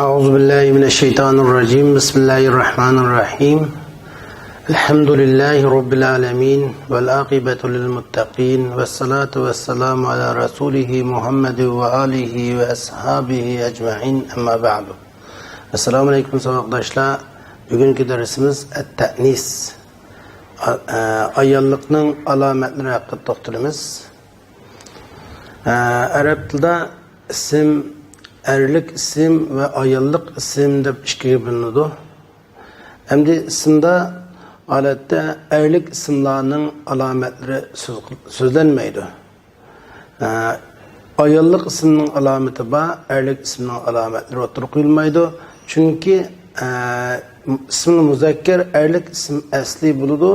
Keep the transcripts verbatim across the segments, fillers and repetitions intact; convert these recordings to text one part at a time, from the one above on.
أعوذ بالله من الشيطان الرجيم. بسم الله الرحمن الرحيم. الحمد لله رب العالمين، والعاقبة للمتقين، والصلاة والسلام على رسوله محمد وآله وأصحابه أجمعين. أما بعد. السلام عليكم ساۋاقداشلار. بۈگۈنكى دەرسىمىز التأنيث. ئا-، ئا-، ئاياللىقنىڭ ئالامەتلىرى ھەققىدە توختىلىمىز. ئە، ئەرەب تىلىدا ئىسىم، ئەرلىك ئىسىم ۋە ئاياللىق ئىسىم دەپ ئىككىگە بۆلۈنىدۇ. ئەمدى ئىسىمدا ئادەتتە ئەرلىك ئىسىملارنىڭ ئالامەتلىرى سۆز-، سۆزلەنمەيدۇ. ئە، ئاياللىق ئىسىمنىڭ ئالامىتى بار، ئەرلىك ئىسىمنىڭ ئالامەتلىرى ئوتتۇرىغا قويۇلمايدۇ. چۈنكى، ئە، ئىسمىل مۇزەككەر ئەرلىك ئىسىم ئەسلى بولىدۇ،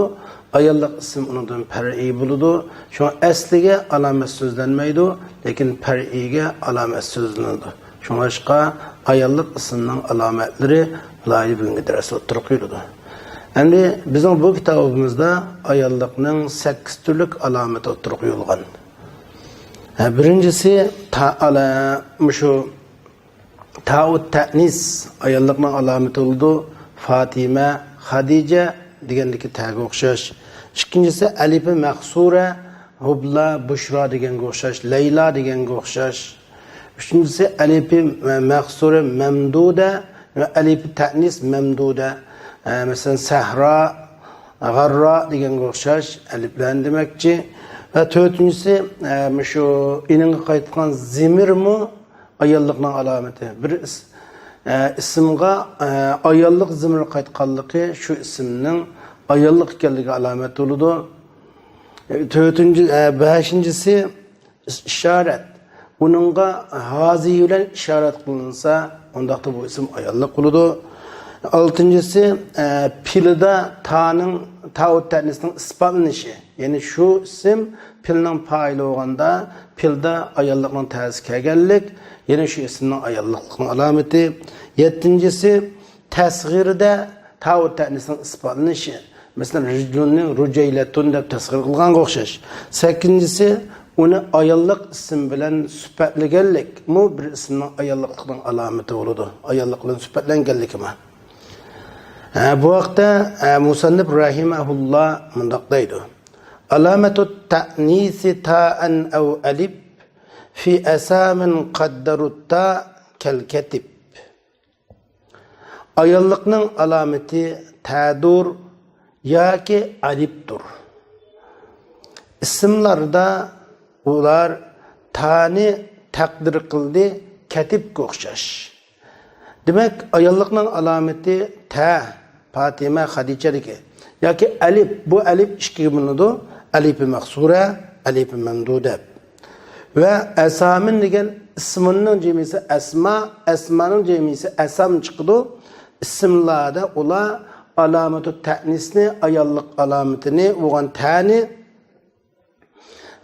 ئاياللىق ئىسىم ئۇنىڭدىن پەرئىي بولىدۇ. شۇڭا ئەسلىگە ئالامەت سۆزلەنمەيدۇ، لېكىن پەرئىيگە ئالامەت سۆزلىنىدۇ. شۇڭلاشقا ئاياللىق ئىسىمنىڭ ئالامەتلىرى ئالاھىدە بۈگۈنكى دەرستە ئوتتۇرىغا قويۇلىدۇ. ئەمدى بىزنىڭ بۇ كىتابىمىزدا ئاياللىقنىڭ سەككىز تۈرلۈك ئالامىتى ئوتتۇرىغا قويۇلغان. ھە، بىرىنچىسى تا-، ئالا-، مۇشۇ تائۇت تەئنىس ئاياللىقنىڭ ئالامىتى بولىدۇ. فاتىمە، خەدىجە دېگەندىكى تەگە ئوخشاش. ئىككىنچىسى ئەلىپى مەخسۇرە، ھۇبلا، بۇشرا دېگەنگە ئوخشاش، لەيلا دېگەنگە ئوخشاش. ئۈچىنچىسى ئەلىپى مەخسۇرە مەمدۇدە، ئەلىپى تەئنىس مەمدۇدە. ئە، مەسىلەن، سەھرا، غاررا دېگەنگە ئوخشاش ئەلىپلەرنى دېمەكچى. ۋە تۆتىنچىسى، ئە، مۇشۇ ئېنىڭغا قايتقان زىمىرمۇ ئاياللىقنىڭ ئالامىتى. بىر ئىس-، ئە، ئىسىمغا، ئە، ئاياللىق زىمىر قايتقانلىقى شۇ ئىسىمنىڭ ئاياللىق ئىكەنلىكى ئالامەت بولىدۇ. ئە، تۆتىنچى، ئە، بەشىنچىسى ئىس-، ئىشارەت. ئۇنىڭغا ھازى بىلەن ئىشارەت قىلىنسا، ئۇنداقتا بۇ ئىسىم ئاياللىق بولىدۇ. ئالتىنچىسى، ئە، پېئىلدا تانىڭ، تائۇت تەئنىسنىڭ ئىسپاتلىنىشى. يەنى شۇ ئىسىم پېئىلنىڭ پائىلى بولغاندا، پېئىلدا ئاياللىقنىڭ تەسى كەلگەنلىك، يەنى شۇ ئىسىمنىڭ ئاياللىقلىقىنىڭ ئالامىتى. يەتتىنچىسى، تەسغىردە تائۇت تەئنىسنىڭ ئىسپاتلىنىشى. مەسىلەن، رىجلۇننى رۇجەيلەتۇن دەپ تەسغىر قىلغانغا ئوخشاش. سەككىزىنچىسى، ئۇنى ئاياللىق ئىسىم بىلەن سۈپەتلىگەنلىكمۇ بىر ئىسىمنىڭ ئاياللىقلىقىنىڭ ئالامىتى بولىدۇ. ئاياللىق بىلەن سۈپەتلەنگەنلىكىمۇ. ھە، بۇ ھەقتە، ھە، مۇسەننىپ رەھىمەھۇللا مۇنداق دەيدۇ: «علامة التأنيث تاء أو ألف في أسامٍ قدروا التاء كالكتب.» ئاياللىقنىڭ ئالامىتى تەدۇر ياكى ئەلىپتۇر. ئىسىملاردا ئۇلار تانى تەقدىر قىلدى، كەتىبكە ئوخشاش. دېمەك، ئاياللىقنىڭ ئالامىتى تە، پاتىمە، خەدىچەدىكى ياكى ئەلىپ. بۇ ئەلىپ ئىككىگە بۆلۈنىدۇ. ئەلىپى مەخسۇرە، ئەلىپى مەمدۇدە. ۋە ئەسامىن دېگەن ئىسمىننىڭ جەمئىيسى ئەسما، ئەسمانىڭ جەمئىيسى ئەسام چىقىدۇ. ئىسىملاردا ئۇلار ئالامىتۇ تەئنىسنى، ئاياللىق ئالامىتىنى بولغان تەنى،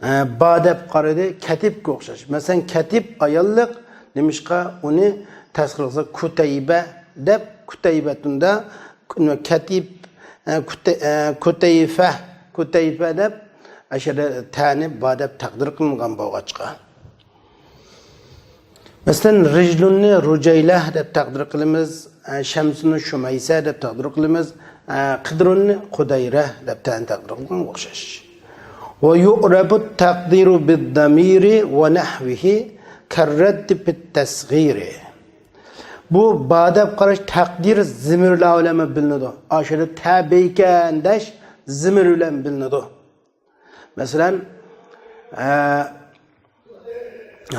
ئە، با دەپ قارىدى، كەتىپكە ئوخشاش. مەسىلەن، كەتىپ ئاياللىق، نېمىشقا ئۇنى تەسغىر قىلسا كۇتەيبە دەپ، كۇتەيبەتۇندا كەتىپ، ئە، كۇتە-، ئە، كۇتەيفە، كۇتەيفە دەپ، ئەشەدە تەنى با دەپ تەقدىر قىلىنغان بولغاچقا. مەسىلەن، رىجلۇننى رۇجەيلە دەپ تەقدىر قىلىمىز، ئە، شەمسۇننى شۇمەيسە دەپ تەقدىر قىلىمىز، ئە، قىدرۇننى قۇدەيرە دەپ تەنى تەقدىر قىلغانغا ئوخشاش. ويعرب التقدير بالضمير ونحوه كالرد في التصغير. بۇ با دەپ قاراش تەقدىر زىمىرلار بىلەن بىلىنىدۇ. ئاشۇ يەردە تەبىئىكەن دەش زىمىر بىلەن بىلىنىدۇ. مەسىلەن، ئە،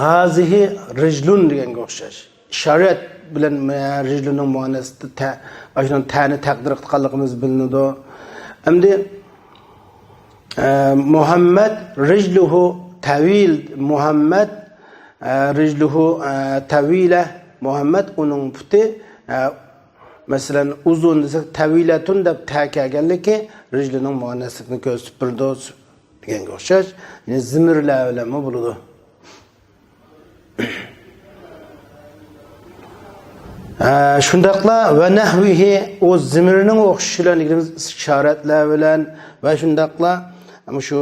ھازىھى رىجلۇن دېگەنگە ئوخشاش. ئىشارەت بىلەن، ئە، رىجلۇننىڭ مۇئەننەسىدە تە-، ئاشۇنىڭ تەنى تەقدىر قىلغانلىقىمىز بىلىنىدۇ. ئەمدى، ئە، مۇھەممەد رىجلۇھۇ تەۋىل، مۇھەممەد، ئە، رىجلۇھۇ، ئە، تەۋىلە، مۇھەممەد ئۇنىڭ پۇتى، ئە، مەسىلەن، ئۇزۇن دېسەك، تەۋىلەتۇن دەپ تە كەلگەنلىكى، رىجلىنىڭ مۇئەننەسلىكىنى كۆرسىتىپ بېرىدۇ دېگەنگە ئوخشاش. يەنى زىمىرلار بىلەنمۇ بولىدۇ. ھە، شۇنداقلا ۋە نەھۋىھى، ئۇ زىمىرنىڭ ئوخشىشى بىلەن دېگىنىمىز ئىشارەتلەر بىلەن ۋە شۇنداقلا مۇشۇ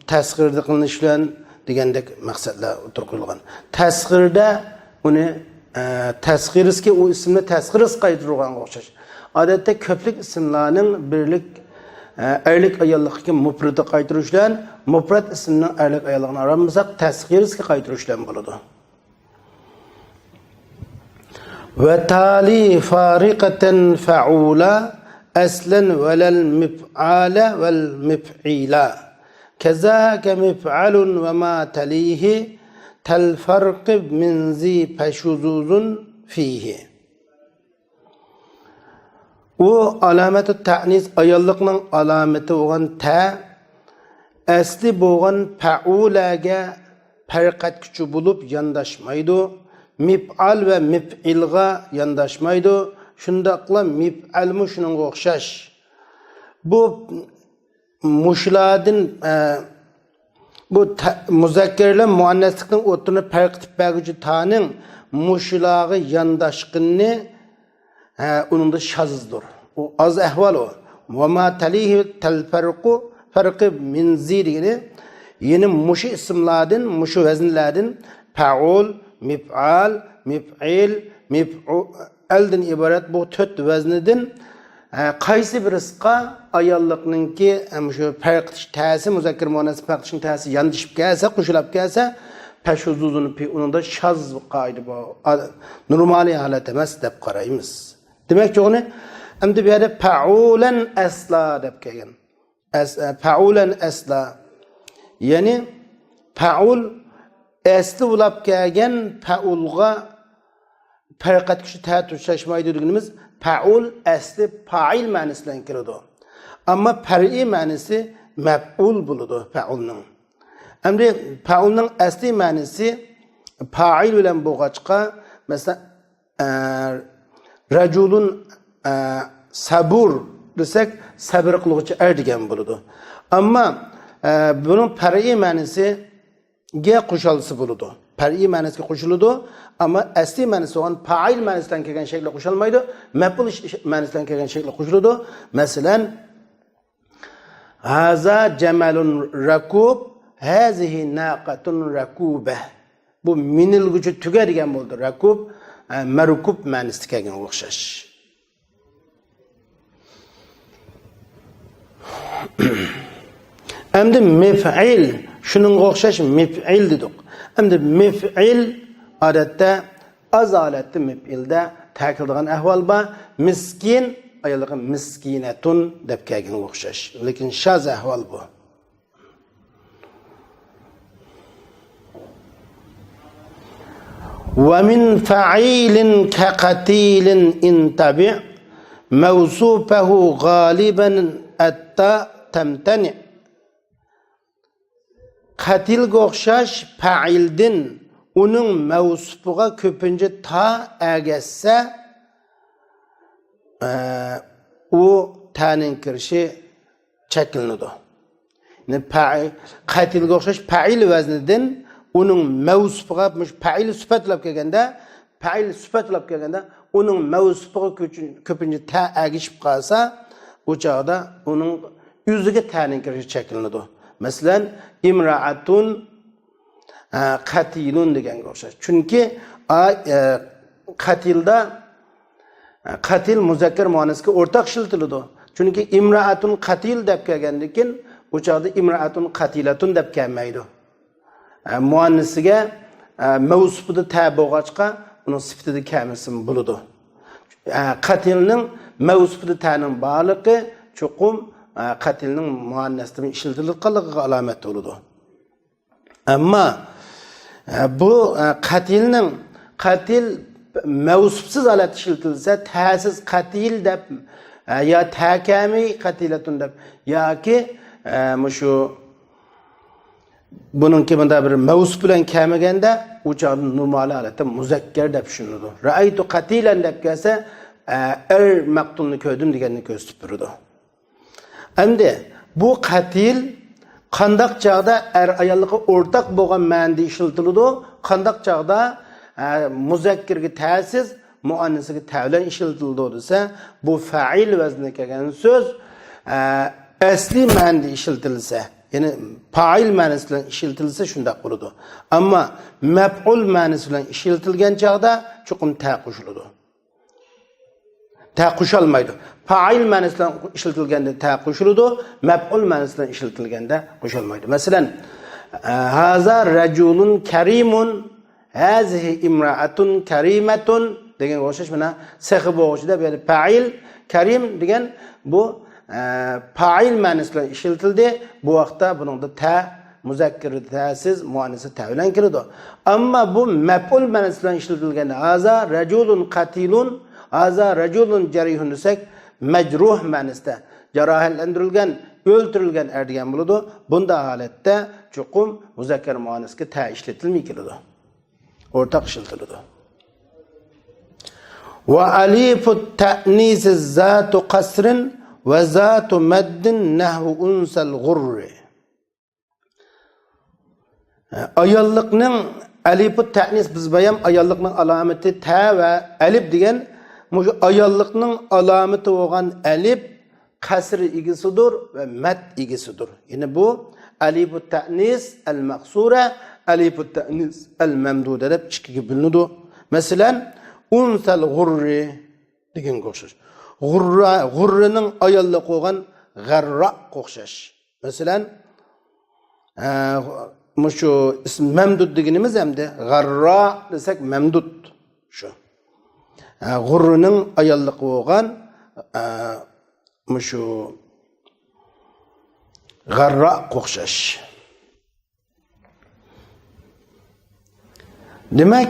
تەسغىردە قىلىنىش بىلەن دېگەندەك مەقسەتلەر ئوتتۇرىغا قويۇلغان. تەسغىردە ئۇنى ئە، تەسغىرىسىكى ئۇ ئىسىمنى تەسغىرىسىگە قايتۇرغانغا ئوخشاش. ئادەتتە كۆپلۈك ئىسىملارنىڭ بىرلىك، ئە، ئەرلىك ئاياللىقتىكى مۇپرىتىغا قايتۇرۇش بىلەن مۇپرەت ئىسىمنىڭ ئەرلىك ئاياللىقىنى ئايرىمىساق، تەسغىرىسىگە قايتۇرۇش بىلەن بولىدۇ. وتالي فارقة فعولا أصلا ولا المفعال والمفعيلا. كذاك مفعل وما تليه تالفرق من ذي فشذوذ فيه. ئۇ ئالامەتۇ تەئنىس، ئاياللىقنىڭ ئالامىتى بولغان تە، ئەسلى بولغان پەئۇلەگە پەرق ئەتكۈچى بولۇپ يانداشمايدۇ. مىپئال ۋە مىپئىلغا يانداشمايدۇ. شۇنداقلا مىپئەلمۇ شۇنىڭغا ئوخشاش. بۇ مۇشۇلاردىن، ئە، بۇ تە-، مۇزەككەر بىلەن مۇئەننەسلىكنىڭ ئوتتۇرىنى پەرق ئېتىپ بەرگۈچى تانىڭ مۇشۇلارغا يانداشقىنى، ھە، ئۇنىڭدا شازدۇر. ئۇ ئاز ئەھۋال ئۇ. وما تليه تالفرق فرق من ذي دېگىنى، يەنى مۇشۇ ئىسىملاردىن، مۇشۇ ۋەزنلەردىن پەئۇل، مىپئال، مىپئىل، مىپئۇئەلدىن ئىبارەت بۇ تۆت ۋەزنىدىن، ھە، قايسى بىرسىغا ئاياللىقنىڭكى، ھە، مۇشۇ پەرق قىلىش تەسى، مۇزەككەر مۇئەننەس پەرق قىلىشنىڭ تەسى ياندىشىپ كەلسە، قوشۇلاپ كەلسە، پەشۇزۇزۇن پى، ئۇنىڭدا شاز قائىدە بار. ئا-، نورمالىي ھالەت ئەمەس دەپ قارايمىز. دېمەكچى، ئۇنى ئەمدى بۇ يەردە پەئۇلەن ئەسلا دەپ كەلگەن. ئەس-، ئە، پەئۇلەن ئەسلا. يەنى پەئۇل ئەسلى بولاپ كەلگەن پەئۇلغا پەرق ئەتكۈچى تە توشاشمايدۇ دېگىنىمىز، پەئۇل ئەسلى پائىل مەنىسى بىلەن كېلىدۇ. ئەمما پەرئىي مەنىسى مەپئۇل بولىدۇ پەئۇلنىڭ. ئەمدى پەئۇلنىڭ ئەسلى مەنىسى پائىل بىلەن بولغاچقا، مەسىلەن، ئە، رەجۇلۇن، ئە، سەبۇر دېسەك، سەبر قىلغۇچى ئەر دېگەن بولىدۇ. ئەمما، ئە، بۇنىڭ پەرئىي مەنىسىگە قوشالسا بولىدۇ. پەرئىي مەنىسىگە قوشۇلىدۇ، ئەمما ئەسلىي مەنىسى بولغان پائىل مەنىسى بىلەن كەلگەن شەكىلگە قوشالمايدۇ. مەپئۇل ش-، مەنىسى بىلەن كەلگەن شەكىلگە قوشۇلىدۇ. مەسىلەن، ھازا جەمەلۇن رەكۇب، ھازىھى ناقەتۇن رەكۇبە. بۇ مىنىلگۈچى تۆگە دېگەن بولىدۇ. رەكۇب، ئە، مەركۇب مەنىسىدە كەلگەنگە ئوخشاش. ئەمدى مىفئىل، شۇنىڭغا ئوخشاش مىفئىل دېدۇق. ئەمدى مىفئىل ئادەتتە ئاز ھالەتتە مىپئىلدە تەكىلدىغان ئەھۋال بار. مىسكىن، ئاياللىقى مىسكىنەتۇن دەپ كەلگەنگە ئوخشاش. لېكىن شاز ئەھۋال بۇ. ومن فعيل كقتيل إن تبع موصوفه غالبا التاء تمتنع. قەتىلگە ئوخشاش پەئىلدىن ئۇنىڭ مەۋسۇپىغا كۆپىنچە تا ئەگەشسە، ئە، ئۇ تەنىڭ كىرىشى چەكلىنىدۇ. يەنى پەئىل، قەتىلگە ئوخشاش پەئىل ۋەزنىدىن ئۇنىڭ مەۋسۇپىغا، مۇشۇ پەئىل سۈپەتلەپ كەلگەندە، پەئىل سۈپەتلەپ كەلگەندە، ئۇنىڭ مەۋسۇپىغا كۆچۈن-، كۆپىنچە تە ئەگىشىپ قالسا، ئۇ چاغدا ئۇنىڭ ئۆزىگە تەنىڭ كىرىشى چەكلىنىدۇ. مەسىلەن، ئىمرائەتۇن، ئە، قەتىلۇن دېگەنگە ئوخشاش. چۈنكى، ئا، ئە، قەتىلدا، ئە، قەتىل مۇزەككەر مۇئەننەسكە ئورتاق ئىشلىتىلىدۇ. چۈنكى ئىمرائەتۇن قەتىل دەپ كەلگەندىن كېيىن، ئۇ چاغدا ئىمرائەتۇن قەتىلەتۇن دەپ كەلمەيدۇ. ئە، مۇئەننىسىگە، ئە، مەۋسۇپىدا تە بولغاچقا، ئۇنىڭ سۈپىتىدە كەلمىسىمۇ بولىدۇ. ئە، قەتىلنىڭ مەۋسۇپىدا تەنىڭ بارلىقى چوقۇم، ئە، قەتىلنىڭ مۇئەننەستىمۇ ئىشلىتىلىۋاتقانلىقىغا ئالامەت بولىدۇ. ئەمما، ئە، بۇ، ئە، قەتىلنىڭ، قەتىل مەۋسۇپسىز ھالەتتە ئىشلىتىلسە، تەسىز قەتىل دەپ، ئە، يا تەكەمى قەتىلەتۇن دەپ ياكى، ئە، مۇشۇ بۇنىڭكى مۇنداق بىر مەۋسۇپ بىلەن كەلمىگەندە، ئۇ چاغدا نورمال ھالەتتە مۇزەككەر دەپ چۈشىنىدۇ. رەئەيتۇ قەتىلەن دەپ كەلسە، ئە، ئەر مەقتۇلنى كۆردۈم دېگەننى كۆرسىتىپ بېرىدۇ. ئەمدى بۇ قەتىل قانداق چاغدا ئەر ئاياللىققا ئورتاق بولغان مەنىدە ئىشلىتىلىدۇ، قانداق چاغدا، ئە، مۇزەككەرگە تەسىز، مۇئەننەسىگە تە بىلەن ئىشلىتىلىدۇ دېسە، بۇ فەئىل ۋەزنىگە كەلگەن سۆز، ئە، ئەسلىي مەنىدە ئىشلىتىلسە، يەنى پائىل مەنىسى بىلەن ئىشلىتىلسە شۇنداق بولىدۇ. ئەمما مەپئۇل مەنىسى بىلەن ئىشلىتىلگەن چاغدا چوقۇم تە قوشۇلىدۇ. تە قوشالمايدۇ. پائىل مەنىسى بىلەن ئىشلىتىلگەندە تە قوشۇلىدۇ، مەپئۇل مەنىسى بىلەن ئىشلىتىلگەندە قوشالمايدۇ. مەسىلەن، ھازا رەجۇلۇن كەرىمۇن، ھازىھى ئىمرائەتۇن كەرىمەتۇن دېگەنگە ئوخشاش، مانا سېخى بوغۇچى دەپ، يەنى پائىل، كەرىم دېگەن بۇ، ئە، پائىل مەنىسى بىلەن ئىشلىتىلدى. بۇ ۋاقىتتا بۇنىڭدا تە مۇزەككىرى تەسىز، مۇئەننىسى تە بىلەن كېلىدۇ. ئەمما بۇ مەپئۇل مەنىسى بىلەن ئىشلىتىلگەندە، ھازا رەجۇلۇن قەتىلۇن، ھازا رەجۇلۇن جەرىھۇن دېسەك، مەجرۇھ مەنىسىدە، جاراھەتلەندۈرۈلگەن، ئۆلتۈرۈلگەن ئەر دېگەن بولىدۇ. بۇنداق ھالەتتە چوقۇم مۇزەككەر مۇئەننەسكە تە ئىشلىتىلمەي كېلىدۇ. ئورتاق ئىشلىتىلىدۇ. ۋە ئەلىفۇت تەئنىسى زاتۇ قەسرىن ۋە زاتۇ مەددىن نەھۋۇ ئۇنسەل غۇررى. ئاياللىقنىڭ ئەلىپۇت تەئنىس، بىز بايام ئاياللىقنىڭ ئالامىتى تە ۋە ئەلىپ دېگەن، مۇشۇ ئاياللىقنىڭ ئالامىتى بولغان ئەلىپ قەسر ئىگىسىدۇر ۋە مەد ئىگىسىدۇر. يەنى بۇ ئەلىپۇت تەئنىس ئەل مەقسۇرە، ئەلىپۇت تەئنىس ئەل مەمدۇدە دەپ ئىككىگە بۆلۈنىدۇ. مەسىلەن، ئۇنسەل غۇررى دېگەنگە ئوخشاش. غۇررا، غۇررىنىڭ ئاياللىقى بولغان غەرراغا ئوخشاش. مەسىلەن، ئە، مۇشۇ ئىسم مەمدۇد دېگىنىمىز ئەمدى غەررا دېسەك مەمدۇد شۇ. ئە، غۇررىنىڭ ئاياللىقى بولغان، ئە، مۇشۇ غەرراغا ئوخشاش. دېمەك،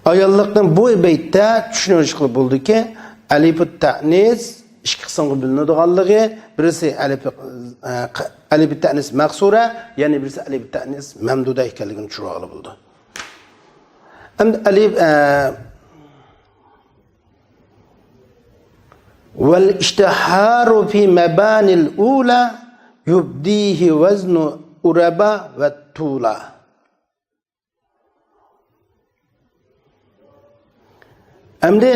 ئاياللىقنىڭ بۇ بەيتتە چۈشىنىۋېلىشقىلى بولىدۇكى، ئەلىپۇت تەئنىس ئىككى قىسىمغا بۆلۈنىدىغانلىقى، بىرسى ئەلىپ، ئە، ئەلىپۇت تەئنىس مەقسۇرە، يەنە بىرسى ئەلىپۇت تەئنىس مەمدۇدە ئىكەنلىكىنى چۈشىنىۋالغىلى بولىدۇ. ئەمدى ئەلىپ، ئە، ۋەل ئىشتىھارۇ فى مەبانىل ئۇلا يۇبدىھى ۋەزنۇ ئۇرەبا ۋە تۇلا. ئەمدى،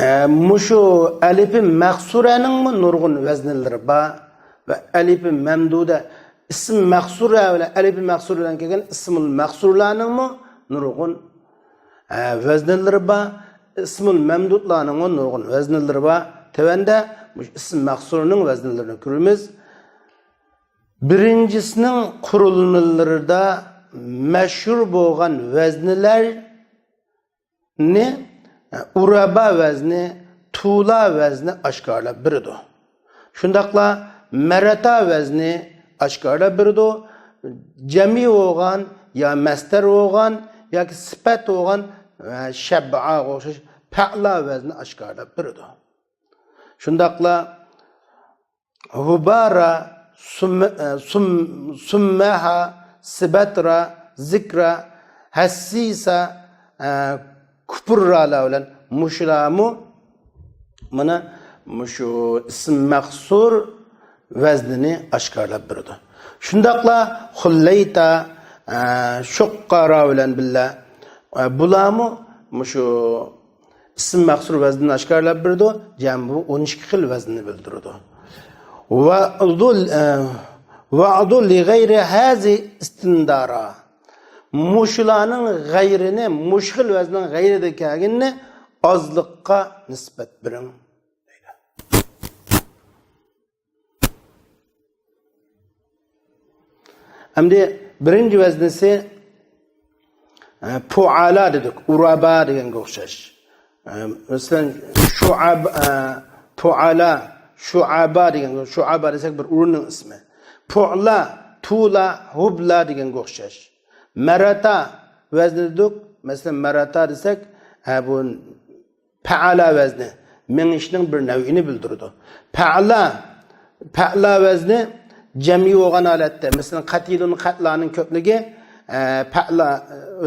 ئە، مۇشۇ ئەلىپى مەقسۇرەنىڭمۇ نۇرغۇن ۋەزنلىرى بار ۋە ئەلىپى مەمدۇدە، ئىسم مەقسۇرە بىلەن، ئەلىپى مەقسۇرە بىلەن كەلگەن ئىسمۇل مەقسۇرلارنىڭمۇ نۇرغۇن، ئە، ۋەزنلىرى بار. ئىسمۇل مەمدۇدلارنىڭمۇ نۇرغۇن ۋەزنلىرى بار. تۆۋەندە مۇشۇ ئىسم مەقسۇرنىڭ ۋەزنلىرىنى كۆرىمىز. بىرىنچىسىنىڭ قۇرۇلمىلىرىدا مەشھۇر بولغان ۋەزنلەرنى ئۇرەبا ۋەزنى، تۇلا ۋەزنى ئاشكارىلاپ بېرىدۇ. شۇنداقلا مەرەتا ۋەزنى ئاشكارىلاپ بېرىدۇ. جەمئىي بولغان يا مەستەر بولغان ياكى سۈپەت بولغان، ئە، شەبئاغا ئوخشاش پەئلا ۋەزنى ئاشكارىلاپ بېرىدۇ. شۇنداقلا ھۇبارا، سۇم-، ئە، سۇم-، سۇممەھا، سىبەترا، زىكرا، ھەسسىسا، ئە، كۇپۇررالار بىلەن مۇشۇلارمۇ مانا مۇشۇ ئىسم مەقسۇر ۋەزنىنى ئاشكارىلاپ بېرىدۇ. شۇنداقلا خۇللەيتا، ئە، شۇققارا بىلەن بىللە، ئە، بۇلارمۇ مۇشۇ ئىسم مەقسۇر ۋەزنىنى ئاشكارىلاپ بېرىدۇ. جەمئىي بۇ ئون ئىككى خىل ۋەزننى بىلدۈرىدۇ. ۋەئدۇ، ئە، ۋەئدۇ لىغەيرى ھازى ئىستىندارا. مۇشۇلارنىڭ غەيرىنى، مۇشۇ خىل ۋەزننىڭ غەيرىدە كەلگىنىنى ئازلىققا نىسبەت بېرىڭ. ئەمدى بىرىنچى ۋەزنىسى، ئە، پۇئالا دېدۇق، ئۇرابا دېگەنگە ئوخشاش. ئە، مەسىلەن، شۇئاب-، ئە، پۇئالا، شۇئابا دېگەن، شۇئابا دېسەك بىر ئورۇننىڭ ئىسمى. پۇئلا، تۇلا، ھۇبلا دېگەنگە ئوخشاش. مەرەتا ۋەزنى دېدۇق، مەسىلەن، مەرەتا دېسەك، ھە، بۇ پەئەلا ۋەزنى، مېڭىشنىڭ بىر نەۋئىنى بىلدۈرىدۇ. پەئلا، پەئلا ۋەزنى جەمئىي بولغان ھالەتتە، مەسىلەن، قەتىلۇن، قەتلانىڭ كۆپلۈكى، ئە، پەئلا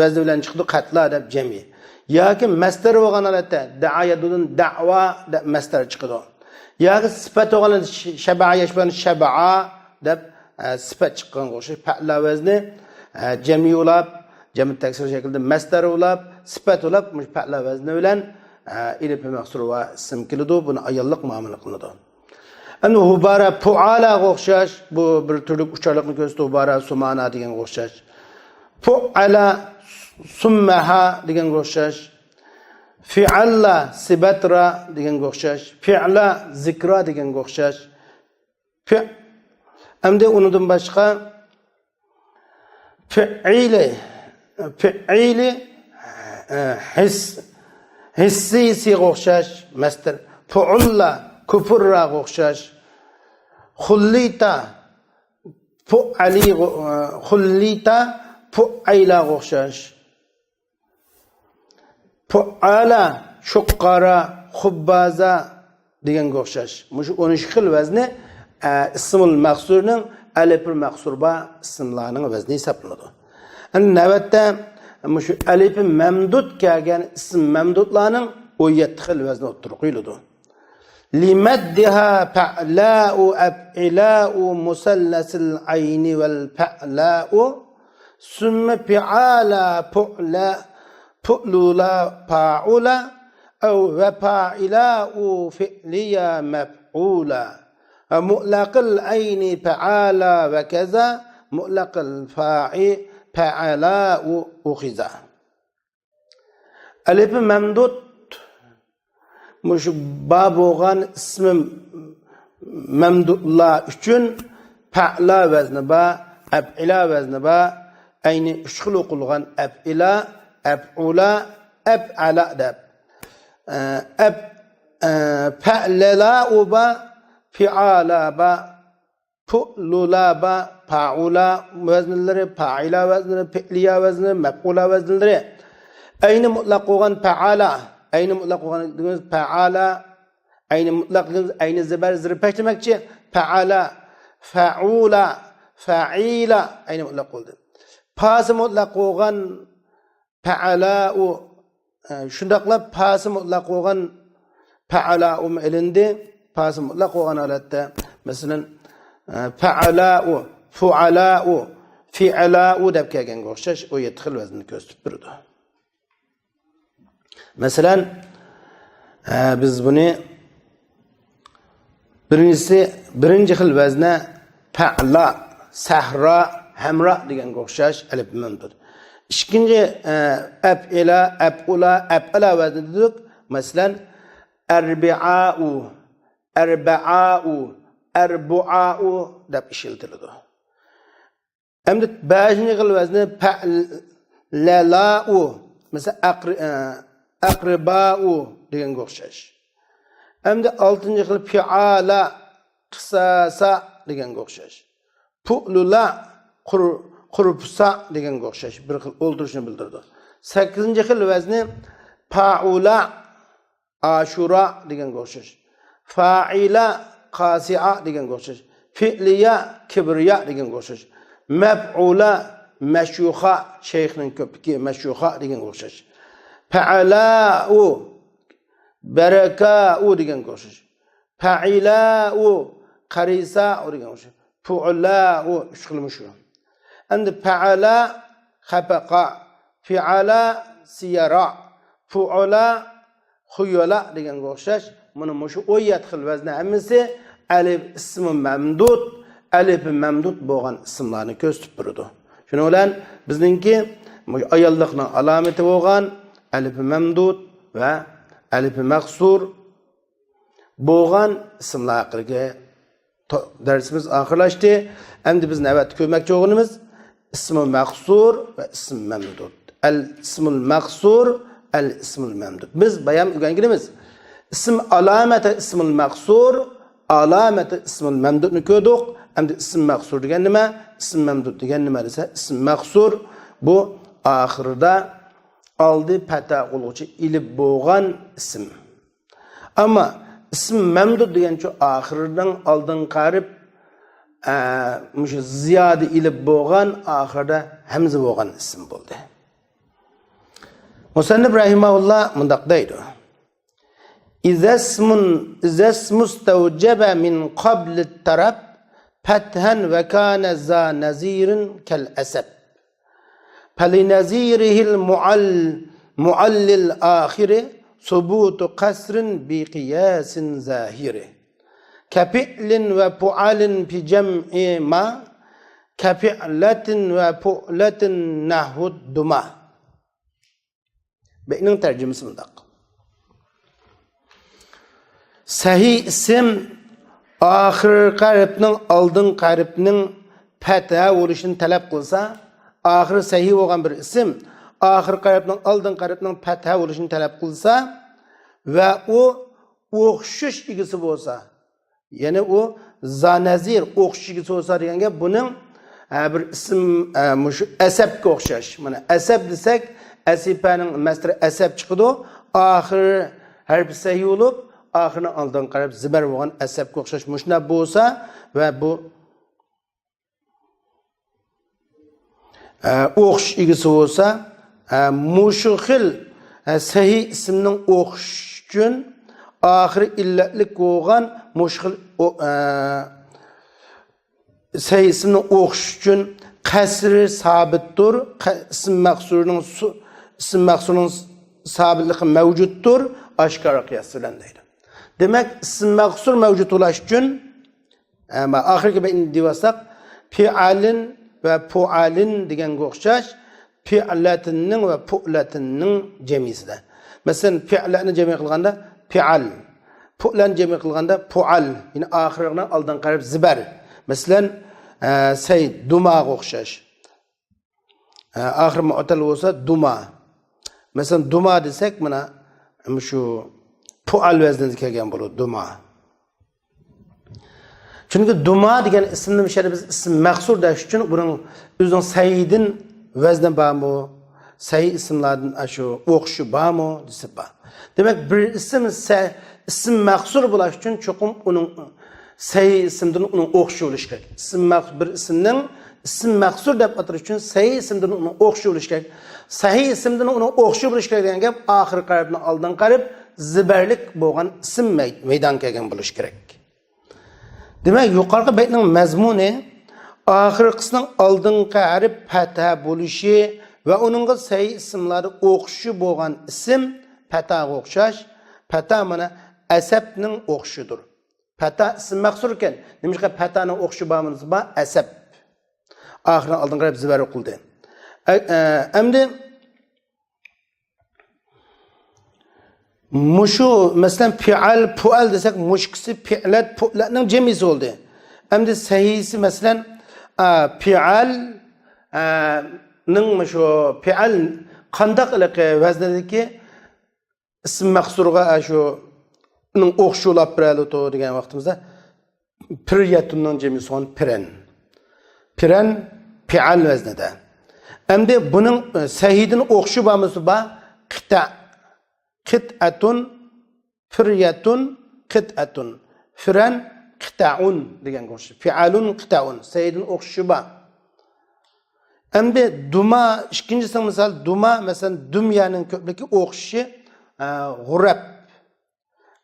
ۋەزنى بىلەن چىقىدۇ، قەتلا دەپ جەمئىي. ياكى مەستەر بولغان ھالەتتە، دەئا يەدۇدۇن دەئۋا دەپ مەستەر چىقىدۇ. ياكى سۈپەت بولغان ھالەتتە، ش-، شەبەئە يەشبەئۇن شەبەئا دەپ، ئە، سۈپەت چىققانغا ئوخشاش پەئلا ۋەزنى، ئە، جەمئىي بولاپ، جەمئىي تەكسىر شەكلىدە مەستەر بولاپ، سۈپەت بولاپ، مۇشۇ پەئلا ۋەزنى بىلەن، ئە، ئېلىپى مەقسۇر ۋە ئىسىم كېلىدۇ. بۇنى ئاياللىق مۇئامىلە قىلىنىدۇ. ئەنە ھۇبارا پۇئالاغا ئوخشاش، بۇ بىر تۈرلۈك ئۇچارلىقنى كۆرسىتىدۇ، ھۇبارا سۇمانا دېگەنگە ئوخشاش. پۇئالا سۇممەھا دېگەنگە ئوخشاش. فىئاللا سىباترا دېگەنگە ئوخشاش. فىئلا زىكرا دېگەنگە ئوخشاش. پىئ-، ئەمدى ئۇنىڭدىن باشقا پىئىلى، پىئىلى، ئە، ھېس-، ھېسسىيسىغا ئوخشاش، مەستەر. پۇئۇللا، كۇپۇرراغا ئوخشاش. خۇللىتا، پۇئەلىغا، ئە، خۇللىتا، پۇئەيلاغا ئوخشاش. پۇئالا، شۇققارا، خۇببازا دېگەنگە ئوخشاش. مۇشۇ ئون ئىككى خىل ۋەزنى، ئە، ئىسمۇل مەقسۇرنىڭ ئەلىپۇل مەقسۇر بار ئىسىملارنىڭ ۋەزنى ھېسابلىنىدۇ. ئەمدى نۆۋەتتە مۇشۇ ئەلىپى مەمدۇد كەلگەن ئىسىم مەمدۇدلارنىڭ ئون يەتتە خىل ۋەزنى ئوتتۇرىغا قويۇلىدۇ. لمدها فعلاء أفعلاء مثلث العين والفعلاء ثم فعالا فعلا فعلولا فاعلا أو وفاعلاء فعليا مفعولا ومطلق العين فعالا وكذا مطلق الفاء فعلاء أخذا. ئەلىپى مەمدۇد مۇشۇ با بولغان ئىسمى مەمدۇدلار ئۈچۈن پەئلا ۋەزنى بار، ئەپئىلا ۋەزنى بار. ئەينى ئۈچ خىل ئوقۇلغان ئەپئىلا، ئەپئۇلا، ئەپئەلا دەپ. ئە، ئەپ-، ئە، پەئلەلا ئۇ بار، پىئالا بار. پۇئلۇلا بار، پائۇلا ۋەزنلىرى، پائىلا ۋەزنلىرى، پىئلىيا ۋەزنلىرى، مەپئۇلا ۋەزنلىرى. ئەينى مۇتلەق بولغان پەئالا، ئەينى مۇتلەق بولغان دېگىمىز پەئالا، ئەينى مۇتلەق دېگىمىز ئەينى زېبەر زېرپەش دېمەكچى. پەئالا، فەئۇلا، فەئىلا، ئەينى مۇتلەق بولدى. پاسى مۇتلەق بولغان پەئەلاۇ، ئە، شۇنداقلا پاسى مۇتلەق بولغان پەئەلاۇمۇ ئېلىندى. پاسى مۇتلەق بولغان ھالەتتە، مەسىلەن، ئە، پەئەلاۇ، فۇئەلاۇ، فىئەلاۇ دەپ كەلگەنگە ئوخشاش ئون يەتتە خىل ۋەزىننى كۆرسىتىپ بېرىدۇ. مەسىلەن، ئە، بىز بۇنى بىرىنچىسى، بىرىنچى خىل ۋەزنە پەئلا، سەھرا، ھەمرا دېگەنگە ئوخشاش ئەلىپ مەمدۇد. ئىككىنچى، ئە، ئەپئىلا، ئەپئۇلا، ئەپئەلا ۋەزنى دېدۇق. مەسىلەن، ئەربىئاۇ، ئەربەئاۇ، ئەربۇئاۇ دەپ ئىشلىتىلىدۇ. ئەمدى بەشىنچى خىل ۋەزنى پەئلەلاۇ، مەسىلەن، ئەقرى-، ئە، ئەقرىباۇ دېگەنگە ئوخشاش. ئەمدى ئالتىنچى خىل پىئالا، قىساسا دېگەنگە ئوخشاش. پۇئلۇلا، قۇر-، قۇرپۇسا دېگەنگە ئوخشاش. بىر خىل ئولتۇرۇشنى بىلدۈرىدۇ. سەككىزىنچى خىل ۋەزنى پائۇلا، ئاشۇرا دېگەنگە ئوخشاش. فائىلا، قاسىئا دېگەنگە ئوخشاش. فىئلىيا، كىبرىيا دېگەنگە ئوخشاش. مەپئۇلا، مەشيۇخا، شەيخنىڭ كۆپلۈكى، مەشيۇخا دېگەنگە ئوخشاش. پەئەلاۇ، بەرەكاۇ دېگەنگە ئوخشاش. پەئىلاۇ، قەرىساۇ دېگەنگە ئوخشاش. پۇئلاۇ، ئۈچ خىل مۇشۇ. ئەمدى پەئەلا، خەپەقا، فىئالا، سىيارا، پۇئلا، خۇيۇلا دېگەنگە ئوخشاش. مانا مۇشۇ ئون يەتتە خىل ۋەزنى ھەممىسى ئەلىپ ئىسمى مەمدۇد، ئەلىپى مەمدۇد بولغان ئىسىملارنى كۆرسىتىپ بېرىدۇ. شۇنىڭ بىلەن بىزنىڭكى مۇشۇ ئاياللىقنىڭ ئالامىتى بولغان ئەلىپى مەمدۇد ۋە ئەلىپى مەقسۇر بولغان ئىسىملار ھەققىدىكى تو-، دەرسىمىز ئاخىرلاشتى. ئەمدى بىز نۆۋەتتە كۆرمەكچى بولغىنىمىز ئىسمۇل مەقسۇر ۋە ئىسم مەمدۇد. ئەل ئىسمۇل مەقسۇر، ئەل ئىسمۇل مەمدۇد. بىز بايام ئۆگەنگىنىمىز ئىسم ئالامەتى ئىسمۇل مەقسۇر، ئالامەتى ئىسمۇل مەمدۇدنى كۆردۇق. ئەمدى ئىسم مەقسۇر دېگەن نېمە؟ ئىسم مەمدۇد دېگەن نېمە دېسە، ئىسم مەقسۇر بۇ ئاخىرىدا ئالدى پەتھا قىلغۇچى ئېلىپ بولغان ئىسىم. ئەمما ئىسم مەمدۇد دېگەنچۇ ئاخىرىنىڭ ئالدىنقى ھەرپ، ئە، مۇشۇ زىيادە ئېلىپ بولغان، ئاخىرىدا ھەمزە بولغان ئىسىم بولدى. مۇسەننىپ رەھىمەھۇللا مۇنداق دەيدۇ: إذا اسم، إذا اسم استوجب من قبل الطرب فتحا وكان ذا نظير كالأسب. فلنظيره المعل-، معل الآخر ثبوت قصر بقياس ظاهر. كفعل وفعل في جمع ما، كفعلة وفعلة نحو دما. بەيتنىڭ تەرجىمىسى مۇنداق. سەھىي ئىسىم ئاخىرقى ھەرپنىڭ ئالدىنقى ھەرپنىڭ پەتھە بولۇشىنى تەلەپ قىلسا، ئاخىرى سەھىي بولغان بىر ئىسىم ئاخىرقى ھەرپنىڭ ئالدىنقى ھەرپنىڭ پەتھە بولۇشىنى تەلەپ قىلسا ۋە ئۇ ئوخشىشىش ئىگىسى بولسا، يەنى ئۇ زانەزىر، ئوخشىشىش ئىگىسى بولسا دېگەن گەپ، بۇنىڭ، ئە، بىر ئىسىم، ئە، مۇشۇ ئەسەبكە ئوخشاش. مانا ئەسەب دېسەك، ئەسىپەنىڭ مەسدىرى ئەسەب چىقىدۇ. ئاخىر ھەرپى سەھىي بولۇپ، ئاخىرىنى ئالدىنقى ھەرپ زىبەر بولغان ئەسەبكە ئوخشاش. مۇشۇنداق بولسا ۋە بۇ ئە، ئوخشىش ئىگىسى بولسا، ئە، مۇشۇ خىل، ئە، سەھىي ئىسىمنىڭ ئوخشىشى ئۈچۈن ئاخىرى ئىللەتلىك بولغان مۇشۇ خىل ئو-، ئە، سەھىي ئىسىمنىڭ ئوخشىشى ئۈچۈن قەسرى سابىتتۇر. قە-، ئىسىم مەقسۇرنىڭ سۇ-، ئىسىم مەقسۇرنىڭ سابىتلىقى مەۋجۇتتۇر، ئاشكارا قىياس بىلەن دەيدۇ. دېمەك، ئىسىم مەقسۇر مەۋجۇت بولۇش ئۈچۈن ئەمما ئاخىرقى بەيتنى دېۋالساق، پىئالىن ۋە پۇئالىن دېگەنگە ئوخشاش، پىئلەتىننىڭ ۋە پۇئلەتىننىڭ جەمئىسىدە. مەسىلەن، پىئلەنى جەمئىي قىلغاندا پىئال، پۇئلەنى جەمئىي قىلغاندا پۇئال. يەنى ئاخىرىنىڭ ئالدىنقى ھەرپ زىبەر. مەسىلەن، ئە، سەي، دۇماغا ئوخشاش. ئە، ئاخىرى مۇئتەل بولسا دۇما. مەسىلەن، دۇما دېسەك، مانا مۇشۇ پۇئال ۋەزنىدە كەلگەن بولىدۇ، دۇما. چۈنكى دۇما دېگەن ئىسىمنى مۇشۇ يەردە بىز ئىسىم مەقسۇر دەش ئۈچۈن بۇنىڭ ئۆزىنىڭ سەيدىن ۋەزنى بارمۇ؟ سەي ئىسىملاردىن ئاشۇ ئوخشىشى بارمۇ؟ دېسە بار. دېمەك، بىر ئىسىم سە-، ئىسىم مەقسۇر بولۇش ئۈچۈن چوقۇم ئۇنىڭ سەھىي ئىسىمدىن ئۇنىڭ ئوخشىشى بولۇشى كېرەك. ئىسىم مەق-، بىر ئىسىمنىڭ ئىسىم مەقسۇر دەپ ئاتىلىش ئۈچۈن سەھىي ئىسىمدىن ئۇنىڭ ئوخشىشى بولۇشى كېرەك. سەھىي ئىسىمدىن ئۇنىڭ ئوخشىشى بولۇشى كېرەك دېگەن گەپ ئاخىرقى ھەرپنىڭ ئالدىنقى ھەرپ زىبەرلىك بولغان ئىسىم مەي-، مەيدانغا كەلگەن بولۇشى كېرەك. دېمەك، يۇقىرىقى بەيتنىڭ مەزمۇنى ئاخىرقىسىنىڭ ئالدىنقى ھەرپ پەتھە بولۇشى ۋە ئۇنىڭغا سەھىي ئىسىملاردا ئوخشىشى بولغان ئىسىم پەتھاغا ئوخشاش. پەتھا مانا ئەسەبنىڭ ئوخشىشىدۇر. پەتھا ئىسىم مەقسۇر ئىكەن. نېمىشقا پەتھانىڭ ئوخشىشى بارمۇ دېسە، بار، ئەسەب. ئاخىرىنىڭ ئالدىنقى ھەرپ زىبەر ئوقۇلدى. ئە-، ئە، ئەمدى مۇشۇ، مەسىلەن، پىئال، پۇئال دېسەك، مۇشۇ ئىككىسى پىئلەت، پۇئلەتنىڭ جەمئىسى بولدى. ئەمدى سەھىيسى، مەسىلەن، ئا، پىئال، ئا، نىڭ مۇشۇ پىئال قانداق ھېلىقى ۋەزنىدىكى ئىسىم مەقسۇرغا، ئا، شۇ، نىڭ ئوخشىشى بولۇپ بېرىلىدۇ دېگەن ۋاقتىمىزدا، پىريەتۇننىڭ جەمئىسى بولغان پىرەن. پىرەن، پىئال ۋەزنىدە. ئەمدى بۇنىڭ، ئە، سەھىيدىن ئوخشىشى بارمىسا بار، قىتە. قىتئەتۇن، پىريەتۇن، قىتئەتۇن. فىرەن، قىتەئۇن دېگەنگە ئوخشاش. پىئالۇن، قىتەئۇن. سەھىيدىن ئوخشىشى بار. ئەمدى دۇما، ئىككىنچىسىنىڭ مىسالى دۇما، مەسىلەن، دۇميانىڭ كۆپلۈكى ئوخشىشى، ئە، غۇرەپ.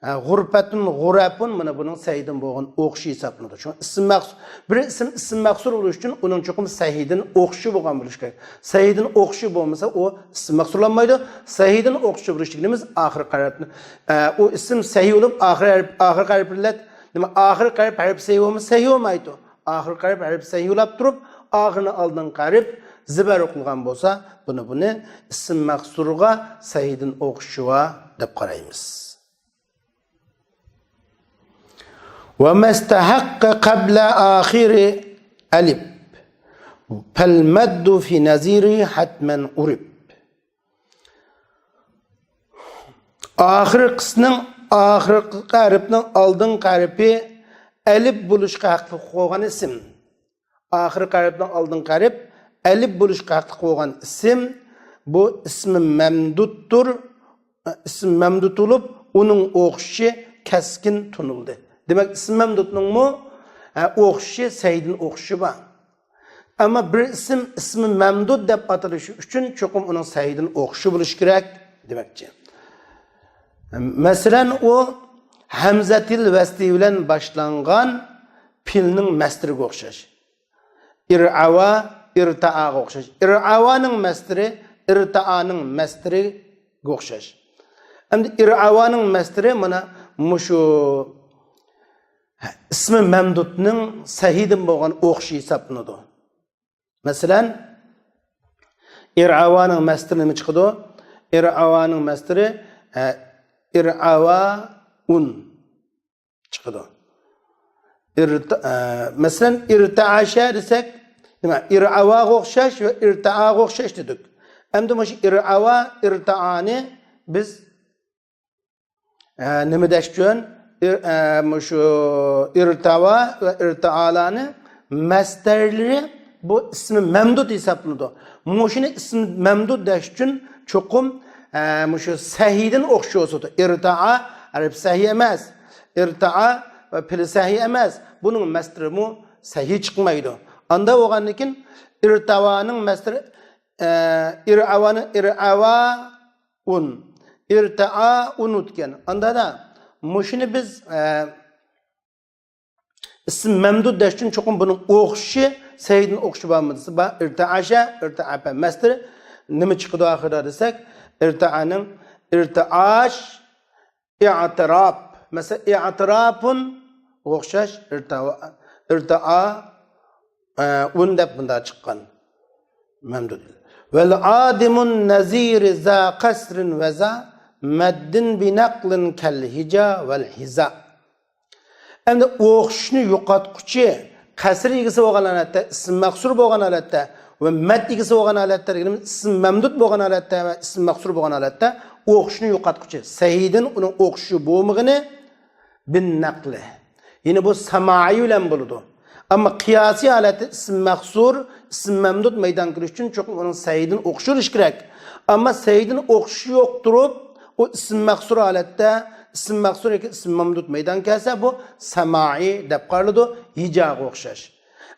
ھە، غۇرپەتۇن، غۇرەپۇن، مانا بۇنىڭ سەھىيدىن بولغان ئوخشىشى ھېسابلىنىدۇ. شۇڭا ئىسىم مەخسۇس، بىر ئىسىم، ئىسىم مەخسۇس بولۇش ئۈچۈن ئۇنىڭ چوقۇم سەھىيدىن ئوخشىشى بولغان بولۇشى كېرەك. سەھىيدىن ئوخشىشى بولمىسا، ئۇ ئىسىم مەخسۇسلانمايدۇ. سەھىيدىن ئوخشىشى بولۇش دېگىنىمىز ئاخىرقى ھەرپ، ئە، ئۇ ئىسىم سەھىي بولۇپ، ئاخىرى ھەرپ، ئاخىرقى ھەرپ ئىللەت، نېمە، ئاخىرقى ھەرپ، ھەرپ سەھىي بولمىسا، سەھىي بولمايدۇ. ئاخىرقى ھەرپ، ھەرپ سەھىي بولاپ تۇرۇپ، ئاخىرىنى ئالدىنقى ھەرپ زىبەر ئوقۇلغان بولسا، بۇنى، بۇنى ئىسىم مەخسۇسقا سەھىيدىن ئوخشىشى بار دەپ قارايمىز. وما استحق قبل آخر ألف، فالمد في نظيره حتما عرف. ئاخىرقىسىنىڭ، ئاخىرقى ھەرپنىڭ ئالدىنقى ھەرپى ئەلىپ بولۇشقا ھەقلىق بولغان ئىسىم. ئاخىرقى ھەرپنىڭ ئالدىنقى ھەرپ ئەلىپ بولۇشقا ھەقلىق بولغان ئىسىم، بۇ ئىسمى مەمدۇتتۇر. ئىسىم مەمدۇت بولۇپ، ئۇنىڭ ئوخشىشى كەسكىن تونۇلدى. دېمەك، ئىسىم مەمدۇتنىڭمۇ، ھە، ئوخشىشى، سەھىيدىن ئوخشىشى بار. ئەمما بىر ئىسىم ئىسمى مەمدۇت دەپ ئاتىلىشى ئۈچۈن چوقۇم ئۇنىڭ سەھىيدىن ئوخشىشى بولۇشى كېرەك دېمەكچى. مەسىلەن، ئۇ ھەمزەتىل ۋەسلى بىلەن باشلانغان پېئىلنىڭ مەسدىرىگە ئوخشاش. ئىرئاۋا، ئىرتائاغا ئوخشاش. ئىرئاۋانىڭ مەسدىرى ئىرتائانىڭ مەسدىرىگە ئوخشاش. ئەمدى ئىرئاۋانىڭ مەسدىرى مانا مۇشۇ، ھە، ئىسمى مەمدۇتنىڭ سەھىيدىن بولغان ئوخشىشى ھېسابلىنىدۇ. مەسىلەن، ئىرئاۋانىڭ مەستىرى نېمە چىقىدۇ؟ ئىرئاۋانىڭ مەستىرى، ئە، ئىرئاۋا ئۇن چىقىدۇ. ئىرتا-، ئە، مەسىلەن، ئىرتائاشە دېسەك، نېمە؟ ئىرئاۋاغا ئوخشاش ۋە ئىرتائاغا ئوخشاش دېدۇق. ئەمدى مۇشۇ ئىرئاۋا، ئىرتائانى بىز ئە، نېمە دەش ئۈچۈن؟ ئىر-، ئە، مۇشۇ ئىرتاۋا ۋە ئىرتائالانى مەستەرلىرى بۇ ئىسمى مەمدۇد ھېسابلىنىدۇ. مۇشۇنى ئىسمى مەمدۇد دەش ئۈچۈن چوقۇم، ئە، مۇشۇ سەھىيدىن ئوخشىشى بولسىدۇ. ئىرتاا ھەرپ سەھىي ئەمەس. ئىرتاا ۋە پېلى سەھىي ئەمەس. بۇنىڭ مەستىرىمۇ سەھىي چىقمايدۇ. ئاندا بولغاندىن كېيىن ئىرتاۋانىڭ مەستىرى، ئە، ئىرئاۋانىڭ ئىرئاۋا ئۇن. ئىرتائا ئۇن ئۆتكەن. ئاندا دا مۇشۇنى بىز، ئە، ئىسىم مەمدۇد دەش ئۈچۈن چوقۇم بۇنىڭ ئوخشىشى، سەھىيدىن ئوخشىشى بارمۇ دېسە، بار. ئىرتائاشە، ئىرتائاپە مەستىرى نېمە چىقىدۇ ئاخىرىدا دېسەك، ئىرتائانىڭ ئىرتائاش، ئىئتىراپ. مەسىلەن، ئىئتىراپۇن ئوخشاش، ئىرتاۋا-، ئىرتائا، ئە، ئۇن دەپ بۇنداق چىققان. مەمدۇد. ۋەل ئادىمۇن نەزىرى زا قەسرىن ۋە زا مەددىن بىنەقلىن كەل ھىجا ۋەل ھىزا. ئەمدى ئوخشىشىشنى يوقاتقۇچى، قەسر ئىگىسى بولغان ھالەتتە، ئىسىم مەقسۇر بولغان ھالەتتە ۋە مەد ئىگىسى بولغان ھالەتتە دېگىنىمىز ئىسىم مەمدۇد بولغان ھالەتتە ۋە ئىسىم مەقسۇر بولغان ھالەتتە ئوخشىشىشنى يوقاتقۇچى، سەھىيدىن ئۇنىڭ ئوخشىشى بولمىغىنى بىن نەقلى. يەنى بۇ سامائىي بىلەن بولىدۇ. ئەمما قىياسىي ھالەتتە ئىسىم مەقسۇر، ئىسىم مەمدۇد مەيدان كېلىش ئۈچۈن چوقۇم ئۇنىڭ سەھىيدىن ئوخشىشى بولۇشى كېرەك. ئەمما سەھىيدىن ئوخشىشى يوق تۇرۇپ، ئۇ ئىسىم مەقسۇر ھالەتتە، ئىسىم مەقسۇر ياكى ئىسىم مەمدۇد مەيدان كەلسە، بۇ سامائىي دەپ قارىلىدۇ، ھىجاغا ئوخشاش.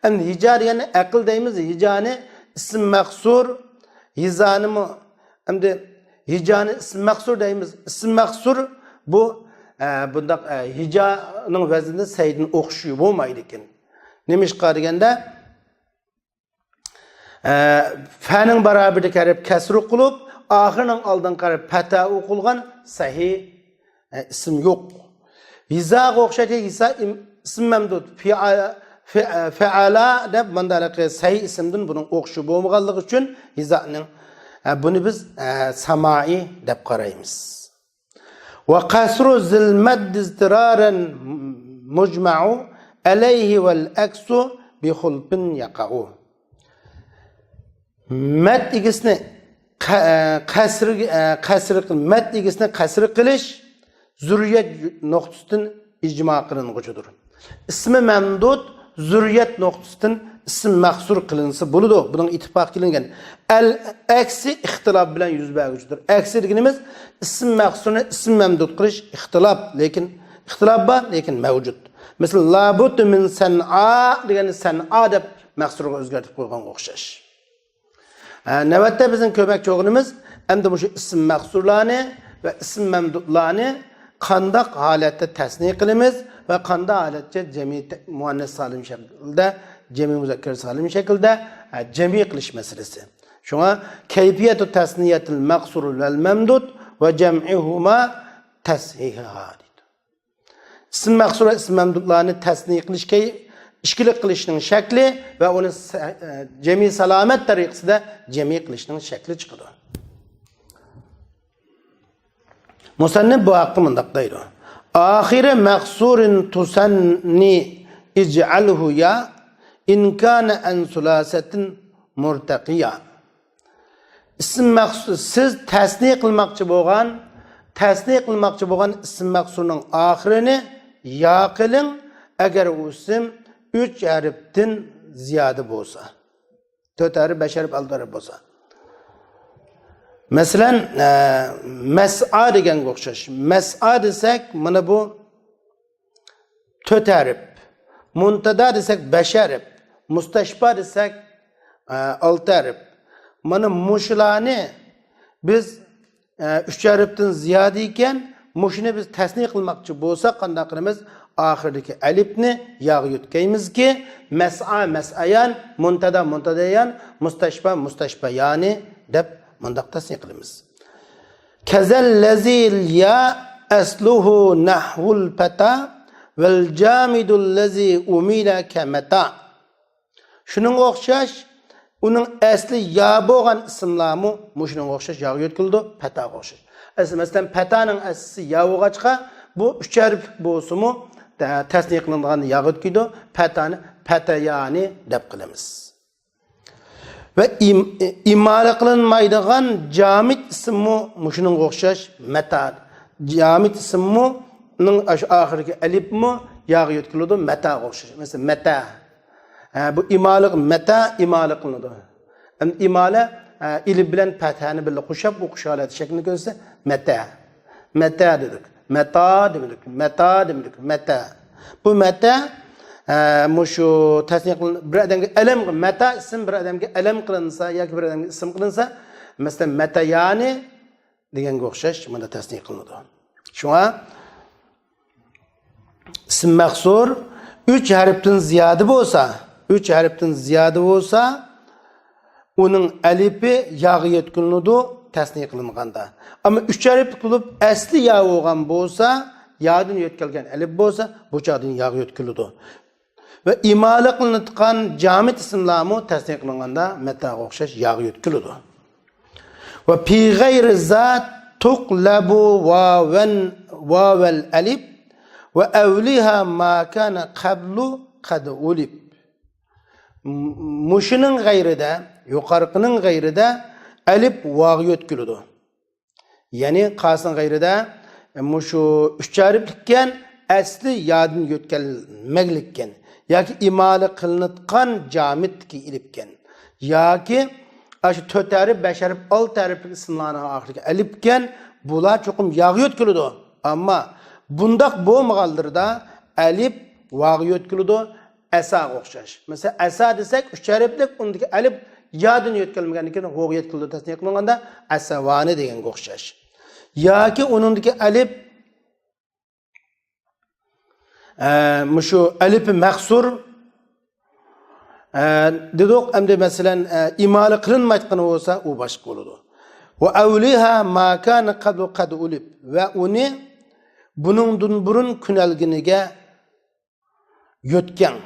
ئەمدى ھىجا دېگەننى ئەقىل دەيمىز، ھىجانى ئىسىم مەقسۇر، ھىزانىمۇ ئەمدى ھىجانى ئىسىم مەقسۇر دەيمىز. ئىسىم مەقسۇر بۇ، ئە، بۇنداق، ئە، ھىجانىڭ ۋەزنىدە سەھىيدىن ئوخشىشى بولمايدىكەن. نېمىشقا دېگەندە، ئە، فەنىڭ بارابىرىدىكى ھەرپ كەسرۇ قىلىپ، ئاخىرىنىڭ ئالدىنقى ھەرپ پەتھا ئوقۇلغان سەھىي ئە، ئىسىم يوق. ھىزاغا ئوخشاش ھىسا ئىم-، ئىسىم مەمدۇد. فىئا-، فىئا-، فەئالا دەپ مانداق سەھىي ئىسىمدىن بۇنىڭ ئوخشىشى بولمىغانلىقى ئۈچۈن ھىزانىڭ، ئە، بۇنى بىز، ئە، سامائىي دەپ قارايمىز. ۋە قەسرۇ زىل مەددىزتىرارەن مۇجمەئۇ ئەلەيھى ۋەل ئەكسۇ بىخۇلپىن يەقەئۇ. مەد ئىگىسىنى قە-، قەسر، قەسر، مەد ئىگىسىنى قەسر قىلىش زۇررىيەت نۇقتىسىدىن ئىجما قىلىنغۇچىدۇر. ئىسمى مەمدۇد زۇررىيەت نۇقتىسىدىن ئىسم مەقسۇر قىلىنسا بولىدۇ. بۇنىڭ ئىتتىپاق قىلىنغان. ئەل ئەكسى ئىختىلاپ بىلەن يۈز بەرگۈچىدۇر. ئەكسى دېگىنىمىز ئىسم مەقسۇرنى ئىسم مەمدۇد قىلىش ئىختىلاپ، لېكىن ئىختىلاپ بار، لېكىن مەۋجۇت. مىسال، لابۇددە مىن سەنئا دېگەننى سەنئا دەپ مەقسۇرغا ئۆزگەرتىپ قويغانغا ئوخشاش. ھە، نۆۋەتتە بىزنىڭ كۆرمەكچى بولغىنىمىز، ئەمدى مۇشۇ ئىسىم مەقسۇرلارنى ۋە ئىسىم مەمدۇدلارنى قانداق ھالەتتە تەسنىيە قىلىمىز ۋە قانداق ھالەتتە جەمئىي تە-، مۇئەننەس سالىم شەكلىدە، جەمئىي مۇزەككەر سالىم شەكلىدە، ھە، جەمئىي قىلىش مەسىلىسى. شۇڭا، كەيپىيەتۇ تەسنىيەتىل مەقسۇر ۋەل مەمدۇد ۋە جەمئىھۇما تەسھىھا دەيدۇ. ئىسىم مەقسۇر ۋە ئىسىم مەمدۇدلارنى تەسنىيە قىلىش كەي-، ئىككىلىك قىلىشنىڭ شەكلى ۋە ئۇنى سە-، ئە، جەمئىي سالامەت تەرىقىسىدە جەمئىي قىلىشنىڭ شەكلى چىقىدۇ. مۇسەننىپ بۇ ھەقتە مۇنداق دەيدۇ: ئاخىرى مەقسۇرىن تۇسەننى ئىجئەلھۇ يا ئىن كانە ئەن سۇلاسەتىن مۇرتەقىيا. ئىسىم مەخسۇس، سىز تەسنىيە قىلماقچى بولغان، تەسنىيە قىلماقچى بولغان ئىسىم مەخسۇسنىڭ ئاخىرىنى يا قىلىڭ، ئەگەر ئۇ ئىسىم ئۈچ ھەرپتىن زىيادە بولسا. تۆت ھەرپ، بەش ھەرپ، ئالتە ھەرپ بولسا. مەسىلەن، ئە، مەسئا دېگەنگە ئوخشاش. مەسئا دېسەك، مانا بۇ تۆت ھەرپ. مۇنتادا دېسەك، بەش ھەرپ. مۇستەشپا دېسەك، ئە، ئالتە ھەرپ. مانا مۇشۇلارنى بىز، ئە، ئۈچ ھەرپتىن زىيادە ئىكەن، مۇشۇنى بىز تەسنىيە قىلماقچى بولساق، قانداق قىلىمىز؟ ئاخىرىدىكى ئەلىپنى ياغا يۆتكەيمىزكى، مەسئا، مەسئەيان، مۇنتادا، مۇنتادەيان، مۇستەشپا، مۇستەشپەيانى دەپ مۇنداق تەسنىيە قىلىمىز. كەزەللەزىل يا ئەسلۇھۇ نەھۋۇل پەتا والجامد الذي أميل كمتى. شۇنىڭغا ئوخشاش، ئۇنىڭ ئەسلى يا بولغان ئىسىملارمۇ مۇشۇنىڭغا ئوخشاش ياغا يۆتكىلىدۇ، پەتاغا ئوخشاش. ئەسلى، مەسىلەن، پەتانىڭ ئەسلىسى يا بولغاچقا، بۇ ئۈچ ھەرپلىك بولسىمۇ، تە-، تەسنىيە قىلىنغاندا ياغا يۆتكىلىدۇ، پەتانى پەتەيانى دەپ قىلىمىز. ۋە ئىم-، ئىمالا قىلىنمايدىغان جامىت ئىسىممۇ مۇشۇنىڭغا ئوخشاش، مەتا. جامىت ئىسىممۇ، ئۇنىڭ ئاشۇ ئاخىرىدىكى ئەلىپمۇ ياغا يۆتكىلىدۇ، مەتاغا ئوخشاش. مەسىلەن، مەتە. ھە، بۇ ئىمالىق مەتە ئىمالە قىلىنىدۇ. ئەمدى ئىمالە، ھە، ئېلىپ بىلەن پەتھەنى بىللە قوشۇپ ئوقۇش ھالەت شەكلىنى كۆرسە، مەتە. مەتە دېدۇق. مەتا دېمىدۇق. مەتا دېمىدۇق. مەتە. بۇ مەتە، ھە، مۇشۇ تەسنىيە قىلىن-، بىر ئادەمگە ئەلەم، مەتا ئىسىم بىر ئادەمگە ئەلەم قىلىنسا ياكى بىر ئادەمگە ئىسىم قىلىنسا، مەسىلەن، مەتەيانى دېگەنگە ئوخشاش مۇندا تەسنىيە قىلىنىدۇ. شۇڭا ئىسىم مەخسۇر ئۈچ ھەرپتىن زىيادە بولسا، ئۈچ ھەرپتىن زىيادە بولسا، ئۇنىڭ ئەلىپى ياغا يۆتكىلىنىدۇ تەسنىيە قىلىنغاندا. ئەمما ئۈچ ھەرپلىك بولۇپ، ئەسلى يا بولغان بولسا، يادىن يۆتكەلگەن ئەلىپ بولسا، بۇ چاغدىن ياغا يۆتكىلىدۇ. ۋە ئىمالا قىلىنىدىغان جامىت ئىسىملارمۇ تەسنىيە قىلىنغاندا مەتاغا ئوخشاش ياغا يۆتكىلىدۇ. وفي غير ذا تقلب واوا واو الألف وأولها ما كان قبل قد ألف. مۇشۇنىڭ غەيرىدە، يۇقارقىنىڭ غەيرىدە ئەلىپ ۋاغا يۆتكىلىدۇ. يەنى قالسىنىڭ غەيرىدە مۇشۇ ئۈچ ھەرپلىككەن، ئەسلى يادىن يۆتكەلمەگلىككەن ياكى ئىمالا قىلىنىدىغان جامىتتىكى ئېلىپكەن ياكى ئاشۇ تۆت ھەرپ، بەش ھەرپ، ئالتە ھەرپلىك ئىسىملارنىڭ ئاخىرىدىكى ئەلىپكەن، بۇلار چوقۇم ياغا يۆتكىلىدۇ. ئەمما بۇنداق بولمىغانلىرىدا ئەلىپ ۋاغا يۆتكىلىدۇ، ئەساغا ئوخشاش. مەسىلەن، ئەسا دېسەك، ئۈچ ھەرپلىك، ئۇندىكى ئەلىپ يادىن يۆتكەلمىگەندىن كېيىن ۋوغا يۆتكىلىدۇ تەسنىيە قىلىنغاندا، ئەسەۋانى دېگەنگە ئوخشاش. ياكى ئۇنىڭدىكى ئەلىپ، ئە، مۇشۇ ئەلىپى مەخسۇر، ئە، دېدۇق، ئەمدى مەسىلەن، ئە، ئىمالا قىلىنمايتقىنى بولسا، ئۇ باشقا بولىدۇ. وأولها ما كان قبل قد ألف. ۋە ئۇنى بۇنىڭدىن بۇرۇن كۆنەلگىنىگە يۆتكەڭ.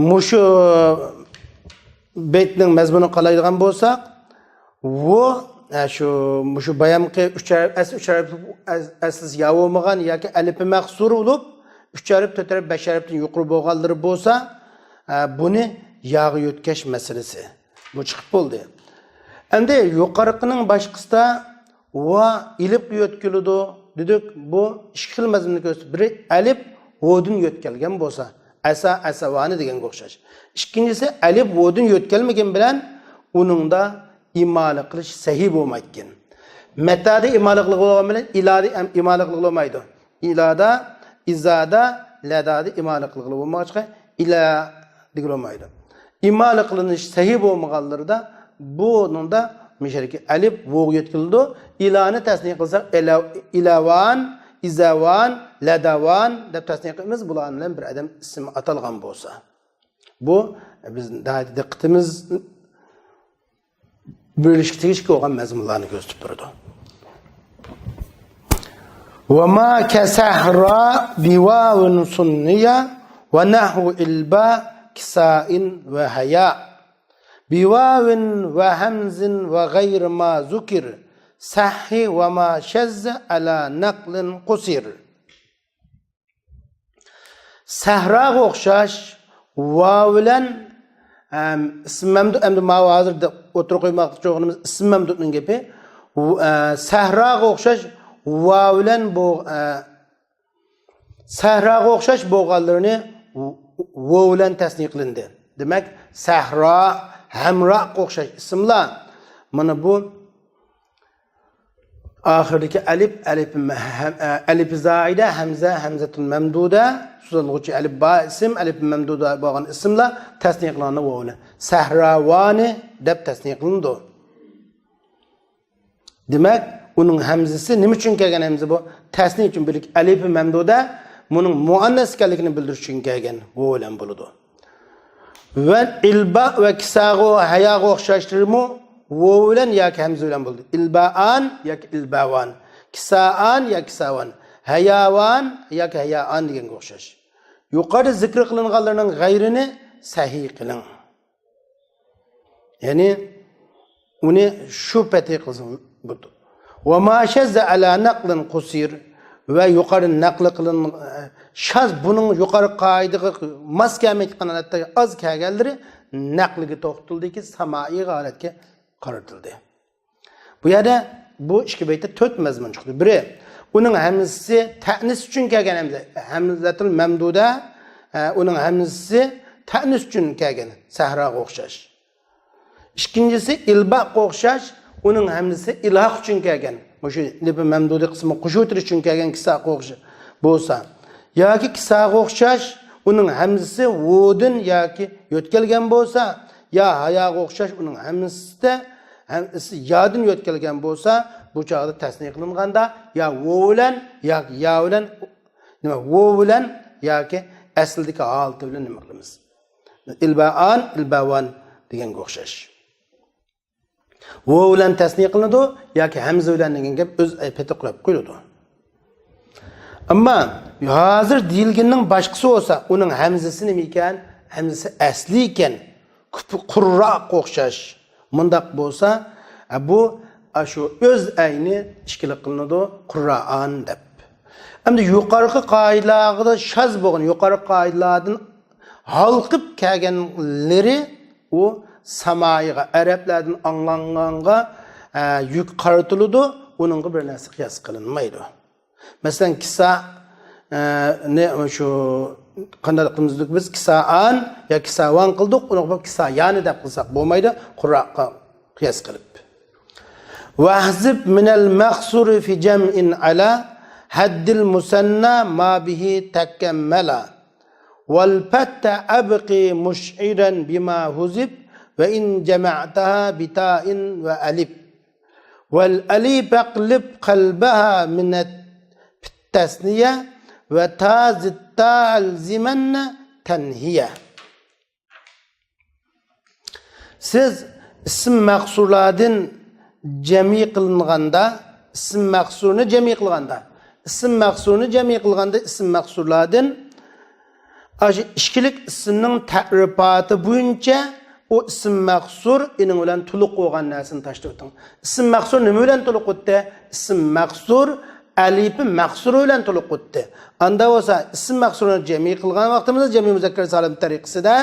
مۇشۇ بەيتنىڭ مەزمۇنىنى قارايدىغان بولساق، ۋۇ، ئە، شۇ، مۇشۇ بايامقى ئۈچەر-، ئەس-، ئۈچەر-، ئەس-، ئەسلىسى يا بولمىغان ياكى ئەلىپى مەخسۇر بولۇپ، ئۈچ ھەرپ، تۆت ھەرپ، بەش ھەرپتىن يۇقىرى بولغانلىرى بولسا، ئە، بۇنى ياغا يۆتكەش مەسىلىسى. بۇ چىقىپ بولدى. ئەمدى يۇقىرىقىنىڭ باشقىسىدا ۋا ئېلىپقا يۆتكىلىدۇ دېدۇق. بۇ ئىككى خىل مەزمۇننى كۆرسىتىپ، بىرى ئەلىپ ۋودىن يۆتكەلگەن بولسا، ئەسا، ئەسەۋانى دېگەنگە ئوخشاش. ئىككىنچىسى ئەلىپ ۋودىن يۆتكەلمىگەن بىلەن ئۇنىڭدا ئىمالا قىلىش سەھىھ بولمايدىكەن. مەتادا ئىمالا قىلغىلى بولغان بىلەن ئىلادا ئىم-، ئىمالا قىلغىلى بولمايدۇ. ئىلادا، ئىزادا، لەدادا ئىمالا قىلغىلى بولمىغاچقا، ئىلا دېگىلى بولمايدۇ. ئىمالا قىلىنىش سەھىھ بولمىغانلىرىدا بۇنىڭدا مىشەدىكى ئەلىپ ۋوغا يۆتكىلىدۇ. ئىلانى تەسنىيە قىلساق، ئىلە-، ئىلەۋان، ئىزەۋان، لەدەۋان دەپ تەسنىيە قىلىمىز. بۇلار بىلەن بىر ئادەم ئىسمى ئاتالغان بولسا. بۇ بىز ناھايىتى دىققىتىمىز بۆلۈشكە تېگىشلىك بولغان مەزمۇنلارنى كۆرسىتىپ بېرىدۇ. وما كسهرا بواو ثنيا ونحو إلبا كساء وهيا. بواو وهمز وغير ما ذكر صح وما شذ على نقل قصر. سەھراغا ئوخشاش ۋاۋ بىلەن، ئەم، ئىسمى مەمدۇد، ئەمدى ماۋۇ ھازىر دە-، ئوتتۇرىغا قويماقچى بولغىنىمىز ئىسمى مەمدۇدنىڭ گېپى. ۋۇ-، ئە، سەھراغا ئوخشاش ۋاۋ بىلەن بۇ، ئە، سەھراغا ئوخشاش بولغانلىرىنى ۋۇ-، ۋوۋ بىلەن تەسنىيە قىلىندى. دېمەك، سەھرا، ھەمراغا ئوخشاش ئىسىملار. مانا بۇ ئاخىرىدىكى ئەلىپ، ئەلىپ مە-، ھەم-، ئە، ئەلىپ زائىدە، ھەمزە، ھەمزەتۇل مەمدۇدە، سوزۇلغۇچى ئەلىپ با ئىسىم، ئەلىپ مەمدۇدە بولغان ئىسىملار تەسنىيە قىلىنغاندا ۋاۋ بىلەن. سەھراۋانى دەپ تەسنىيە قىلىنىدۇ. دېمەك، ئۇنىڭ ھەمزىسى نېمە ئۈچۈن كەلگەن ھەمزە بۇ؟ تەسنىيە ئۈچۈن. بىرلىك ئەلىپ مەمدۇدە، بۇنىڭ مۇئەننەس ئىكەنلىكىنى بىلدۈرۈش ئۈچۈن كەلگەن ۋاۋ بىلەن بولىدۇ. ۋە ئىلبا ۋە كىساغۇ ھەياغا ئوخشاشلىرىمۇ ۋوۋ بىلەن ياكى ھەمزە بىلەن بولىدۇ. ئىلبائان ياكى ئىلباۋان، كىسائان ياكى كىساۋان، ھەياۋان ياكى ھەيائان دېگەنگە ئوخشاش. يۇقىرىدا زىكىر قىلىنغانلىرىنىڭ غەيرىنى سەھىھ قىلىڭ. يەنى ئۇنى شۇ پەتھى قىلسا بولىدۇ. ۋە ما شەززە ئەلا نەقلىن قۇسىر ۋە يۇقىرى نەقلى قىلىن، شاز بۇنىڭ يۇقىرى قائىدىگە ماس كەلمەيدىغان ھالەتتە ئاز كەلگەنلىرى نەقلىگە توختىلىدىكى سامائىي ھالەتكە قارىتىلدى. بۇ يەردە بۇ ئىككى بەيتتە تۆت مەزمۇن چىقتى. بىرى، ئۇنىڭ ھەمزىسى تەئنىس ئۈچۈن كەلگەن ھەمزە، ھەمزەتۇل مەمدۇدە، ئە، ئۇنىڭ ھەمزىسى تەئنىس ئۈچۈن كەلگەن، سەھراغا ئوخشاش. ئىككىنچىسى، ئىلباققا ئوخشاش، ئۇنىڭ ھەمزىسى ئىلھاق ئۈچۈن كەلگەن. مۇشۇ ئېلىپى مەمدۇدى قىسمىغا قوشۇۋېتىش ئۈچۈن كەلگەن كىساغا ئوخشاش بولسا، ياكى كىساغا ئوخشاش، ئۇنىڭ ھەمزىسى ۋودىن ياكى يۆتكەلگەن بولسا، يا ھاياغا ئوخشاش، ئۇنىڭ ھەمزىسىدە، ھەمزىسى يادىن يۆتكەلگەن بولسا، بۇ چاغدا تەسنىيە قىلىنغاندا يا ۋوۋ بىلەن ياكى يا بىلەن، نېمە، ۋوۋ بىلەن ياكى ئەسلىدىكى ھالىتى بىلەن نېمە قىلىمىز؟ ئىلبائان، ئىلباۋان دېگەنگە ئوخشاش. ۋوۋ بىلەن تەسنىيە قىلىنىدۇ ياكى ھەمزە بىلەن دېگەن گەپ ئۆز پېتى قويۇپ قويۇلىدۇ. ئەمما ھازىر دېيىلگىنىنىڭ باشقىسى بولسا، ئۇنىڭ ھەمزىسى نېمە ئىكەن؟ ھەمزىسى ئەسلى ئىكەن. كۇپ-، قۇرراغا ئوخشاش. مۇنداق بولسا، ئە، بۇ، ئە، شۇ ئۆز ئەينى ئىككىلىك قىلىنىدۇ، قۇررائان دەپ. ئەمدى يۇقىرىقى قائىدىلەرگە شاز بولغان، يۇقىرىقى قائىدىلەردىن ھالقىپ كەلگەنلىرى ئۇ سامائىغا، ئەرەبلەردىن ئاڭلانغانغا، ئە، يۈك قارىتىلىدۇ، ئۇنىڭغا بىر نەرسە قىياس قىلىنمايدۇ. مەسىلەن، كىسا، ئە، نى شۇ قانداق قىلىمىز بىز؟ كىسائان يا كىساۋان قىلدۇق، ئۇنىڭغا كىسايانى دەپ قىلساق بولمايدۇ، قۇرراغا قىياس قىلىپ. واحذف من المقصور في جمع على حد المثنى ما به تكملا. والفتح أبق مشعرا بما حذف وإن جمعتها بتاء وألف. والألف اقلب قلبها من التثنية وتا زد تا ألزمن تنهية. سىز ئىسىم مەقسۇرلاردىن جەمئىي قىلىنغاندا، ئىسىم مەقسۇرنى جەمئىي قىلغاندا، ئىسىم مەقسۇرنى جەمئىي قىلغاندا، ئىسىم مەقسۇرلاردىن ئاشۇ ئىككىلىك ئىسىمنىڭ تەرىپاتى بويىچە ئۇ ئىسىم مەقسۇر ئېنىڭ بىلەن تولۇق بولغان نەرسىنى تاشلىۋېتىڭ. ئىسىم مەقسۇر نېمە بىلەن تولۇق بولدى؟ ئىسىم مەقسۇر ئەلىپى مەقسۇر بىلەن تولۇق بولدى. ئاندا بولسا ئىسىم مەقسۇرنى جەمئىي قىلغان ۋاقتىمىزدا جەمئىي مۇزەككەر سالىم تەرىقىسىدە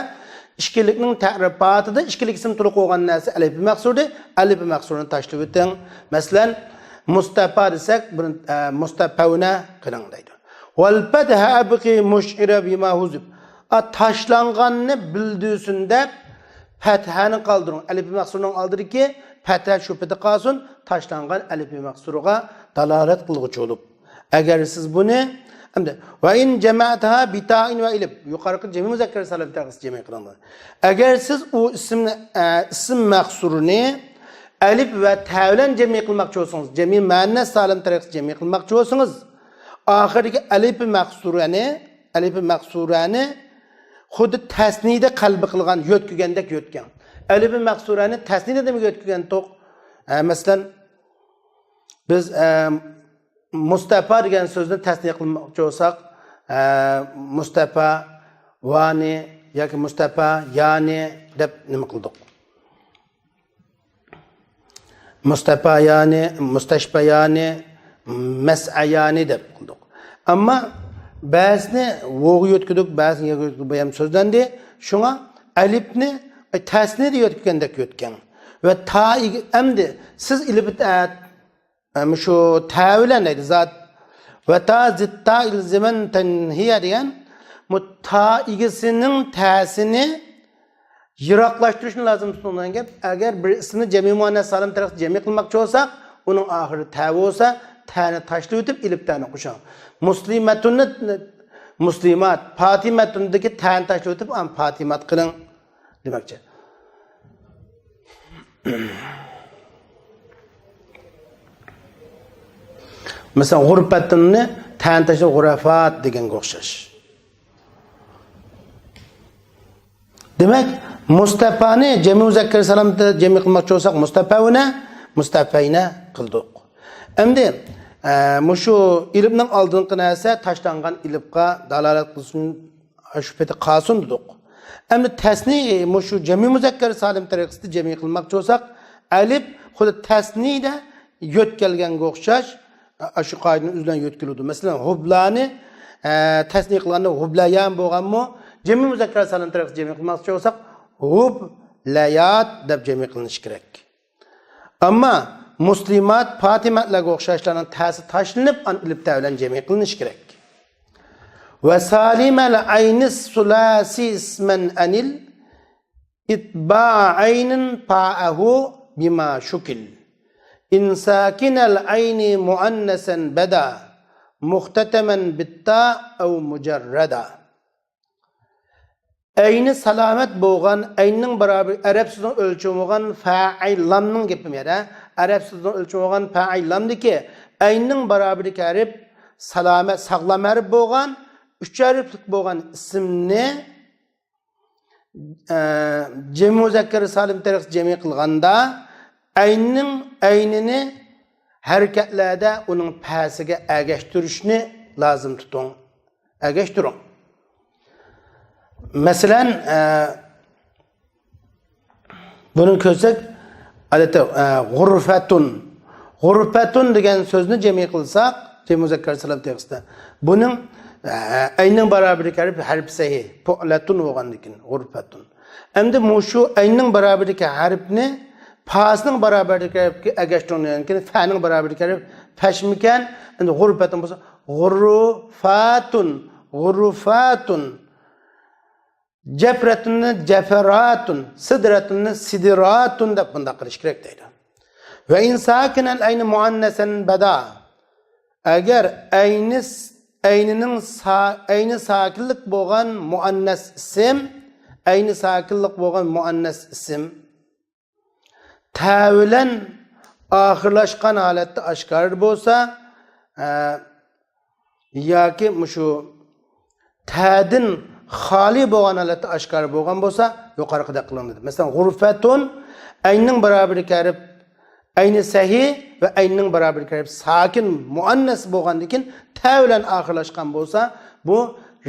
ئىككىلىكنىڭ تەرىپاتىدا ئىككىلىك ئىسىم تولۇق بولغان نەرسە ئەلىپى مەقسۇردى، ئەلىپى مەقسۇرنى تاشلىۋېتىڭ. مەسىلەن، مۇستەپا دېسەك، بۇنى، ئە، مۇستەپەۋنە قىلىڭ دەيدۇ. ۋەل پەتھە ئەبقى مۇشئىرە بىما ھۇزىب. ئا، تاشلانغاننى بىلدۈرسۇن دەپ، پەتھەنى قالدۇرۇڭ. ئەلىپى مەقسۇرنىڭ ئالدىدىكى پەتھە شۇ پېتى قالسۇن، تاشلانغان ئەلىپى مەقسۇرغا دالالەت قىلغۇچى بولۇپ. ئەگەر سىز بۇنى، ئەمدى، ۋە ئىن جەمەتىھا بىتائىن ۋە ئىلىپ. يۇقىرىقى جەمئىي مۇزەككەر سالىم تەرىقىسى جەمئىي قىلىنغان. ئەگەر سىز ئۇ ئىسىمنى، ئە، ئىسىم مەقسۇرنى ئەلىپ ۋە تە بىلەن جەمئىي قىلماقچى بولسىڭىز، جەمئىي مۇئەننەس سالىم تەرىقىسى جەمئىي قىلماقچى بولسىڭىز، ئاخىرىدىكى ئەلىپى مەقسۇرەنى، ئەلىپى مەقسۇرەنى خۇددى تەسنىيدە قەلبى قىلغان يۆتكىگەندەك يۆتكەڭ. ئەلىپى مەقسۇرەنى تەسنىيدە نېمىگە يۆتكىگەنتۇق؟ ئە، مەسىلەن، بىز، ئە، مۇستەپا دېگەن سۆزنى تەسنىيە قىلماقچى بولساق، ئە، مۇستەپا ۋانى ياكى مۇستەپا يانى دەپ نېمە قىلدۇق؟ مۇستەپايانى، مۇستەشپەيانى، مەسئەيانى دەپ قىلدۇق. ئەمما بەزىنى ۋوغا يۆتكىدۇق، بەزىنى يەگە يۆتكىدۇق، بۇ ھەم سۆزلەندى. شۇڭا ئەلىپنى، ئاي، تەسنىيدە يۆتكىگەندەك يۆتكەڭ. ۋە تا ئىگ-، ئەمدى سىز ئېلىپ، ئە، ئە، مۇشۇ تە بىلەن دەيدۇ، زات. ۋە تا زىت تا ئىلزىمەن تەنھىيە دېگەن، بۇ تا ئىگىسىنىڭ تەسىنى يىراقلاشتۇرۇشنى لازىم تۇتۇڭ دېگەن گەپ. ئەگەر بىر ئىسىمنى جەمئىي مۇئەننەس سالىم تەرىقىسىدە جەمئىي قىلماقچى بولساق، ئۇنىڭ ئاخىرى تە بولسا، تەنى تاشلىۋېتىپ، ئېلىپ تەنى قوشۇڭ. مۇسلىمەتۇننى، مۇسلىمات، پاتىمەتۇندىكى تەنى تاشلىۋېتىپ، ئان پاتىمات قىلىڭ دېمەكچى. مەسىلەن، غۇرپەتۇننى تەنى تاشلاپ، غۇرەفات دېگەنگە ئوخشاش. دېمەك، مۇستەپانى جەمئىي مۇزەككەر سالىمەتتە جەمئىي قىلماقچى بولساق، مۇستەپەۋنە، مۇستەپەينە قىلدۇق. ئەمدى، ئە، مۇشۇ ئېلىپنىڭ ئالدىنقى نەرسە تاشلانغان ئېلىپقا دالالەت قىلسۇن، شۇ پېتى قالسۇن دېدۇق. ئەمدى تەسنى مۇشۇ جەمئىي مۇزەككەر سالىم تەرىقىسىدە جەمئىي قىلماقچى بولساق، ئەلىپ خۇددى تەسنىدە يۆتكەلگەنگە ئوخشاش، ئاشۇ قائىدىنى ئۆزلەرنى يۆتكىلىدۇ. مەسىلەن، ھۇبلانى، ئە، تەسنىي قىلغاندا ھۇبلەيان بولغانمۇ، جەمئىي مۇزەككەر سالىم تەرىقىسىدە جەمئىي قىلماقچى بولساق، ھۇبلەيات دەپ جەمئىي قىلىنىشى كېرەك. ئەمما مۇسلىمات، پاتىمەتلەرگە ئوخشاشلارنىڭ تەسى تاشلىنىپ، ئان ئېلىپ تە بىلەن جەمئىي قىلىنىشى كېرەك. وسالم العين الثلاث اسما أنل، إتباع عين فاءه بما شكل. إن ساكن العين مؤنثا بدا، مختتما بالتاء أو مجردا. ئەينى سالامەت بولغان، ئەيننىڭ بارابىرى، ئەرەب سۆزىنىڭ ئۆلچىمى بولغان فەئىل لامنىڭ گېپى بۇ يەردە. ئەرەب سۆزىنىڭ ئۆلچىمى بولغان فەئىل لامدىكى ئەيننىڭ بارابىرىدىكى ھەرپ سالامەت، ساغلام ھەرپ بولغان، ئۈچ ھەرپلىك بولغان ئىسىمنى، ئە، جەمئىي مۇزەككەر سالىم تەرىقىسىدە جەمئىي قىلغاندا، ئەيننىڭ، ئەينىنى ھەرىكەتلەردە ئۇنىڭ پەسىگە ئەگەشتۈرۈشنى لازىم تۇتۇڭ. ئەگەشتۈرۈڭ. مەسىلەن، ئە، بۇنى كۆرسەك، ئادەتتە، ئە، غۇرفەتۇن. غۇرفەتۇن دېگەن سۆزنى جەمئىي قىلساق، جەمئىي مۇزەككەر سالىم تەرىقىسىدە. بۇنىڭ، ئە، ئەيننىڭ بارابىرىدىكى ھەرپ، ھەرپ سەھىھ، پۇئلەتۇن بولغاندىكىن، غۇرفەتۇن. ئەمدى مۇشۇ ئەيننىڭ بارابىرىدىكى ھەرپنى پاسنىڭ بارابىرىدىكى ھەرپكە ئەگەشتۈرۈڭ دېگەندىكىن، فەنىڭ بارابىرىدىكى ھەرپ پەشمىكەن، ئەمدى غۇرفەتۇن بولسا، غۇرۇفەتۇن، غۇرۇفەتۇن. جەفرەتۇننى جەفەراتۇن، سىدرەتۇننى سىدراتۇن دەپ بۇنداق قىلىش كېرەك دەيدۇ. ۋە ئىن ساكىنەل ئەينى مۇئەننەسەن بەدا. ئەگەر ئەينى، ئەينىنىڭ سا-، ئەينى ساكىنلىق بولغان مۇئەننەس ئىسىم، ئەينى ساكىنلىق بولغان مۇئەننەس ئىسىم تە بىلەن ئاخىرلاشقان ھالەتتە ئاشكارا بولسا، ئە، ياكى مۇشۇ تەدىن خالىي بولغان ھالەتتە ئاشكارا بولغان بولسا، يۇقىرىقىدەك قىلىڭ دېدى. مەسىلەن، غۇرفەتۇن، ئەيننىڭ بارابىرىدىكى ھەرپ ئەينى سەھىھ ۋە ئەيننىڭ بارابىرىدىكى ھەرپ ساكىن مۇئەننەس بولغاندىن كېيىن تە بىلەن ئاخىرلاشقان بولسا، بۇ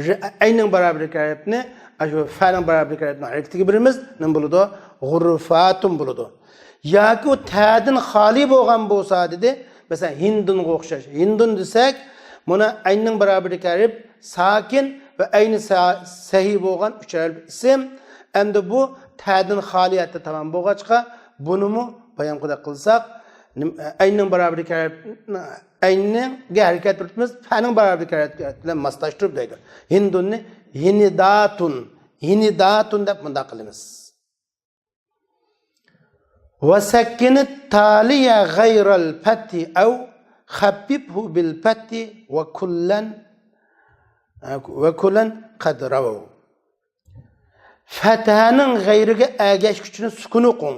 ر-، ئەيننىڭ بارابىرىدىكى ھەرپنى، ئاشۇ فەنىڭ بارابىرىدىكى ھەرپنىڭ ھەرىكىتىگە بېرىمىز، نېمە بولىدۇ؟ غۇرۇفاتۇن بولىدۇ. ياكى ئۇ تەدىن خالىي بولغان بولسا دېدى، مەسىلەن، ھىندۇنغا ئوخشاش. ھىندۇن دېسەك، مانا ئەيننىڭ بارابىرىدىكى ھەرپ ساكىن ۋە ئەينى سا-، سەھىھ بولغان ئۈچ ھەرپ ئىسىم. ئەمدى بۇ تەدىن خالىي ھالەتتە تامام بولغاچقا، بۇنىمۇ بايانقىدەك قىلساق، نېمە، ئەيننىڭ بارابىرىدىكى ھەرپ، ئەيننىڭگە ھەرىكەت بېرىتىمىز، فەنىڭ بارابىرىدىكى ھەرىكەت بىلەن ماسلاشتۇرۇپ دەيدۇ. ھىندۇننى ھىنىداتۇن، ھىنىداتۇن دەپ مۇنداق قىلىمىز. وسكن التالي غير الفتح أو خففه بالفتح وكلا، وكلا قد رووا. فەتھەنىڭ غەيرىگە ئەگەشكۈچىنى سۈكۈن ئوقۇڭ.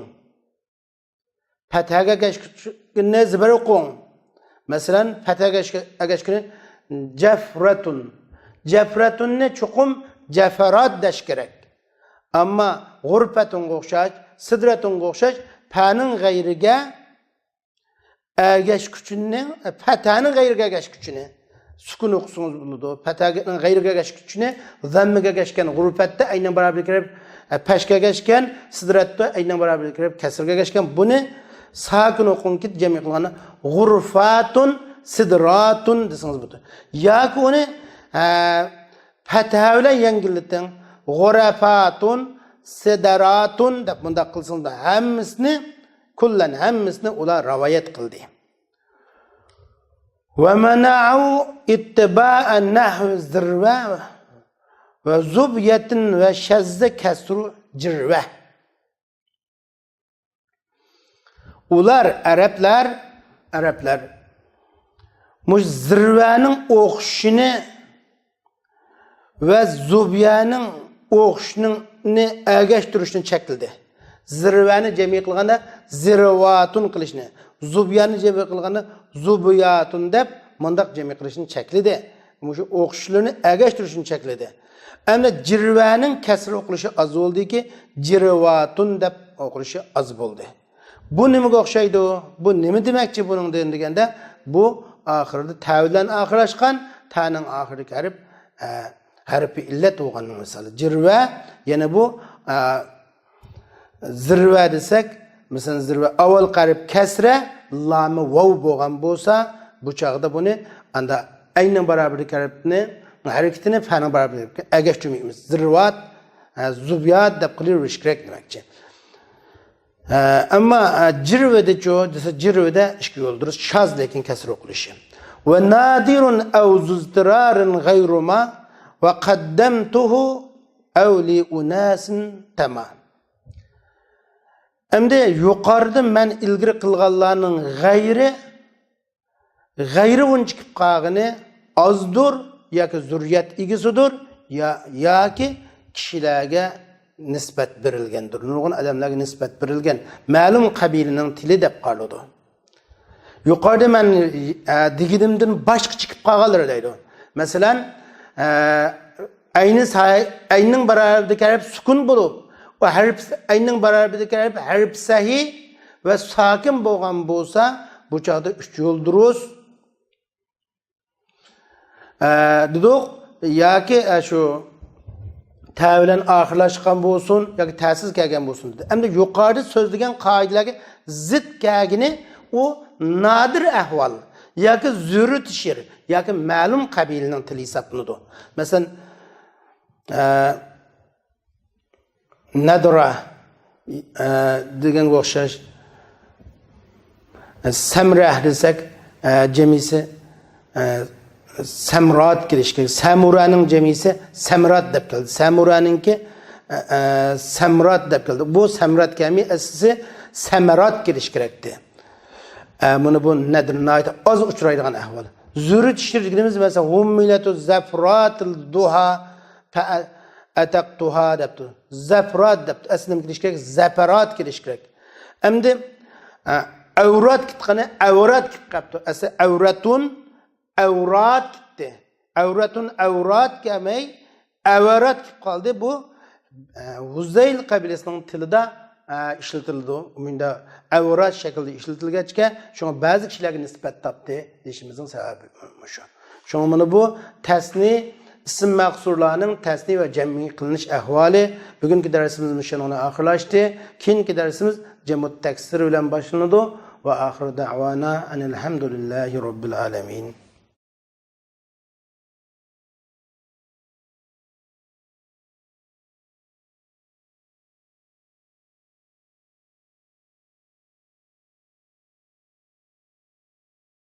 فەتھەگە ئەگەشكۈچىنى زىبىر ئوقۇڭ. مەسىلەن، فەتھەگە ئەگەشكۈچىنى جەفرەتۇن. جەفرەتۇننى چوقۇم جەفەرات دەش كېرەك. ئەمما غۇرفەتۇنغا ئوخشاش، سىدرەتۇنغا ئوخشاش پەنىڭ غەيرىگە ئەگەشكۈچىنى، پەتھەنىڭ غەيرىگە ئەگەشكۈچىنى سۈكۈن ئوقۇسىڭىز بولىدۇ. پەتھەنىڭ غەيرىگە ئەگەشكۈچىنى زەممىگە ئەگەشكەن غۇرفەتتە ئەينىڭ بارابىرىگە كىرىپ، پەشكە ئەگەشكەن، سىدرەتتە ئەينىڭ بارابىرىگە كىرىپ كەسرىگە ئەگەشكەن. بۇنى ساكىن ئوقۇڭكى جەمئىي قىلغاندا غۇرفاتۇن، سىدراتۇن دېسىڭىز بولىدۇ. ياكى ئۇنى، ئە، پەتھە بىلەن يەڭگىللىتىڭ. غۇرەفاتۇن، سىدراتۇن دەپ مۇنداق قىلسىڭىز، ھەممىسىنى، كۇللەن، ھەممىسىنى ئۇلار رىۋايەت قىلدى. ومنعوا اتباع نحو زروة وزبية وشذ كسر جروة. ئۇلار، ئەرەبلەر، ئەرەبلەر مۇشۇ زىرۋەنىڭ ئوخشىشىنى ۋە زۇبيانىڭ ئوخشىشىنى ئەگەشتۈرۈشنى چەكلىدى. زىرۋەنى جەمئىي قىلغاندا زىرۋاتۇن قىلىشنى، زۇبيانى جەمئىي قىلغاندا زۇبياتۇن دەپ مۇنداق جەمئىي قىلىشنى چەكلىدى. مۇشۇ ئوخشىشلىرىنى ئەگەشتۈرۈشنى چەكلىدى. ئەمدى جىرۋەنىڭ كەسرە ئوقۇلۇشى ئاز بولدىكى، جىرۋاتۇن دەپ ئوقۇلۇشى ئاز بولدى. بۇ نېمىگە ئوخشايدۇ؟ بۇ نېمە دېمەكچى بۇنىڭدىن دېگەندە، بۇ ئاخىرىدا تە بىلەن ئاخىرلاشقان، تەنىڭ ئاخىرىدىكى ھەرپ، ئە، ھەرپى ئىللەت بولغاننىڭ مىسالى. جىرۋە، يەنە بۇ، ئە، زىرۋە دېسەك، مىسالەن، زىرۋە ئاۋۋالقى ھەرپ كەسرە، لامى ۋاۋ بولغان بولسا، بۇ چاغدا بۇنى ئاندا ئەيننىڭ باراۋىرىدىكى ھەرپنى، ھەرىكىتىنى فەنىڭ باراۋىرىدىكى ئەگەشتۈرمەيمىز. زىرۋات، ھە، زۇبيات دەپ قىلىۋېرىش كېرەك دېمەكچى. ھە، ئەمما، ھە، جىرۋىدىچۇ دېسە، جىرۋىدە ئىككى يول دۇرۇس، شاز لېكىن كەسرە ئوقۇلۇشى. ۋە نادىرۇن ئەۋ زۇزتىرارىن غەيرۇما ۋە قەددەمتۇھۇ ئەۋ لىئۇناسىن تەما. ئەمدى يۇقىرىدا مەن ئىلگىرى قىلغانلارنىڭ غەيرى، غەيرى ئۇنچە كېلىپ قالغىنى ئازدۇر ياكى زۇررىيەت ئىگىسىدۇر يا، ياكى كىشىلەرگە نىسبەت بېرىلگەندۇر. نۇرغۇن ئادەملەرگە نىسبەت بېرىلگەن مەلۇم قەبىلىنىڭ تىلى دەپ قارىلىدۇ. يۇقىرىدا مەن، ئە، دېگىنىمدىن باشقا چىقىپ قالغانلىرى دەيدۇ. مەسىلەن، ئە، ئەينى سا-، ئەيننىڭ باراۋىرىدىكى ھەرپ سۈكۈن بولۇپ، ئۇ ھەرپ، ئەيننىڭ باراۋىرىدىكى ھەرپ، ھەرپ سەھىھ ۋە ساكىن بولغان بولسا، بۇ چاغدا ئۈچ يول دۇرۇس، ئە، دېدۇق، ياكى، ئە، شۇ تە بىلەن ئاخىرلاشقان بولسۇن ياكى تەسىز كەلگەن بولسۇن دېدى. ئەمدى يۇقىرىدا سۆزلىگەن قائىدىلەرگە زىت كەلگىنى ئۇ نادىر ئەھۋال ياكى زۆرۈر تىشىر ياكى مەلۇم قەبىلىنىڭ تىلى ھېسابلىنىدۇ. مەسىلەن، ئە، نەدرا، ئە، دېگەنگە ئوخشاش. سەمرە دېسەك، ئە، جەمئىيسى، ئە، سەمرات كېلىشى كېرەك. سەمۇرانىڭ جەمئىيسى سەمرات دەپ كەلدى. سەمۇرانىڭكى، ئە، ئە، سەمرات دەپ كەلدى. بۇ سەمرات كەلمەي، ئەسلىسى سەمەرات كېلىشى كېرەكتى. ئە، مانا بۇ نەدىر ناھايىتى ئاز ئۇچرايدىغان ئەھۋال. زۆرۈر تىشىر دېگىنىمىز، مەسىلەن، ھۇممىلەتۇ زەفراتىل دۇھا، فە-، ئەتەقتۇھا دەپتۇ. زەفرات دەپتۇ. ئەسلى نېمە كېلىشى كېرەك؟ زەپەرات كېلىشى كېرەك. ئەمدى، ئە، ئەۋرات كېتىپ قالدى، ئەۋرات كېتىپ قاپتۇ. ئەسلى ئەۋرەتۇن، ئەۋرات كېتىپتۇ. ئەۋرەتۇن، ئەۋرات كەلمەي، ئەۋرات كېتىپ قالدى. بۇ، ئە، ھۇزەيل قەبىلىسىنىڭ تىلىدا، ئە، ئىشلىتىلىدۇ. مۇنداق ئەۋرات شەكلىدە ئىشلىتىلگەچكە، شۇڭا بەزى كىشىلەرگە نىسبەت تاپتى دېيىشىمىزنىڭ سەۋەبى مۇشۇ. شۇڭا مانا بۇ تەسنى، ئىسىم مەقسۇرلارنىڭ تەسنى ۋە جەمئىي قىلىنىش ئەھۋالى. بۈگۈنكى دەرسىمىز مۇشۇنىڭ بىلەن ئاخىرلاشتى. كېيىنكى دەرسىمىز جەمئۇت تەكسىر بىلەن باشلىنىدۇ. ۋە ئاخىر دەۋانا ئەنىل ھەمدۇلىللاھى رەببىل ئالەمىن.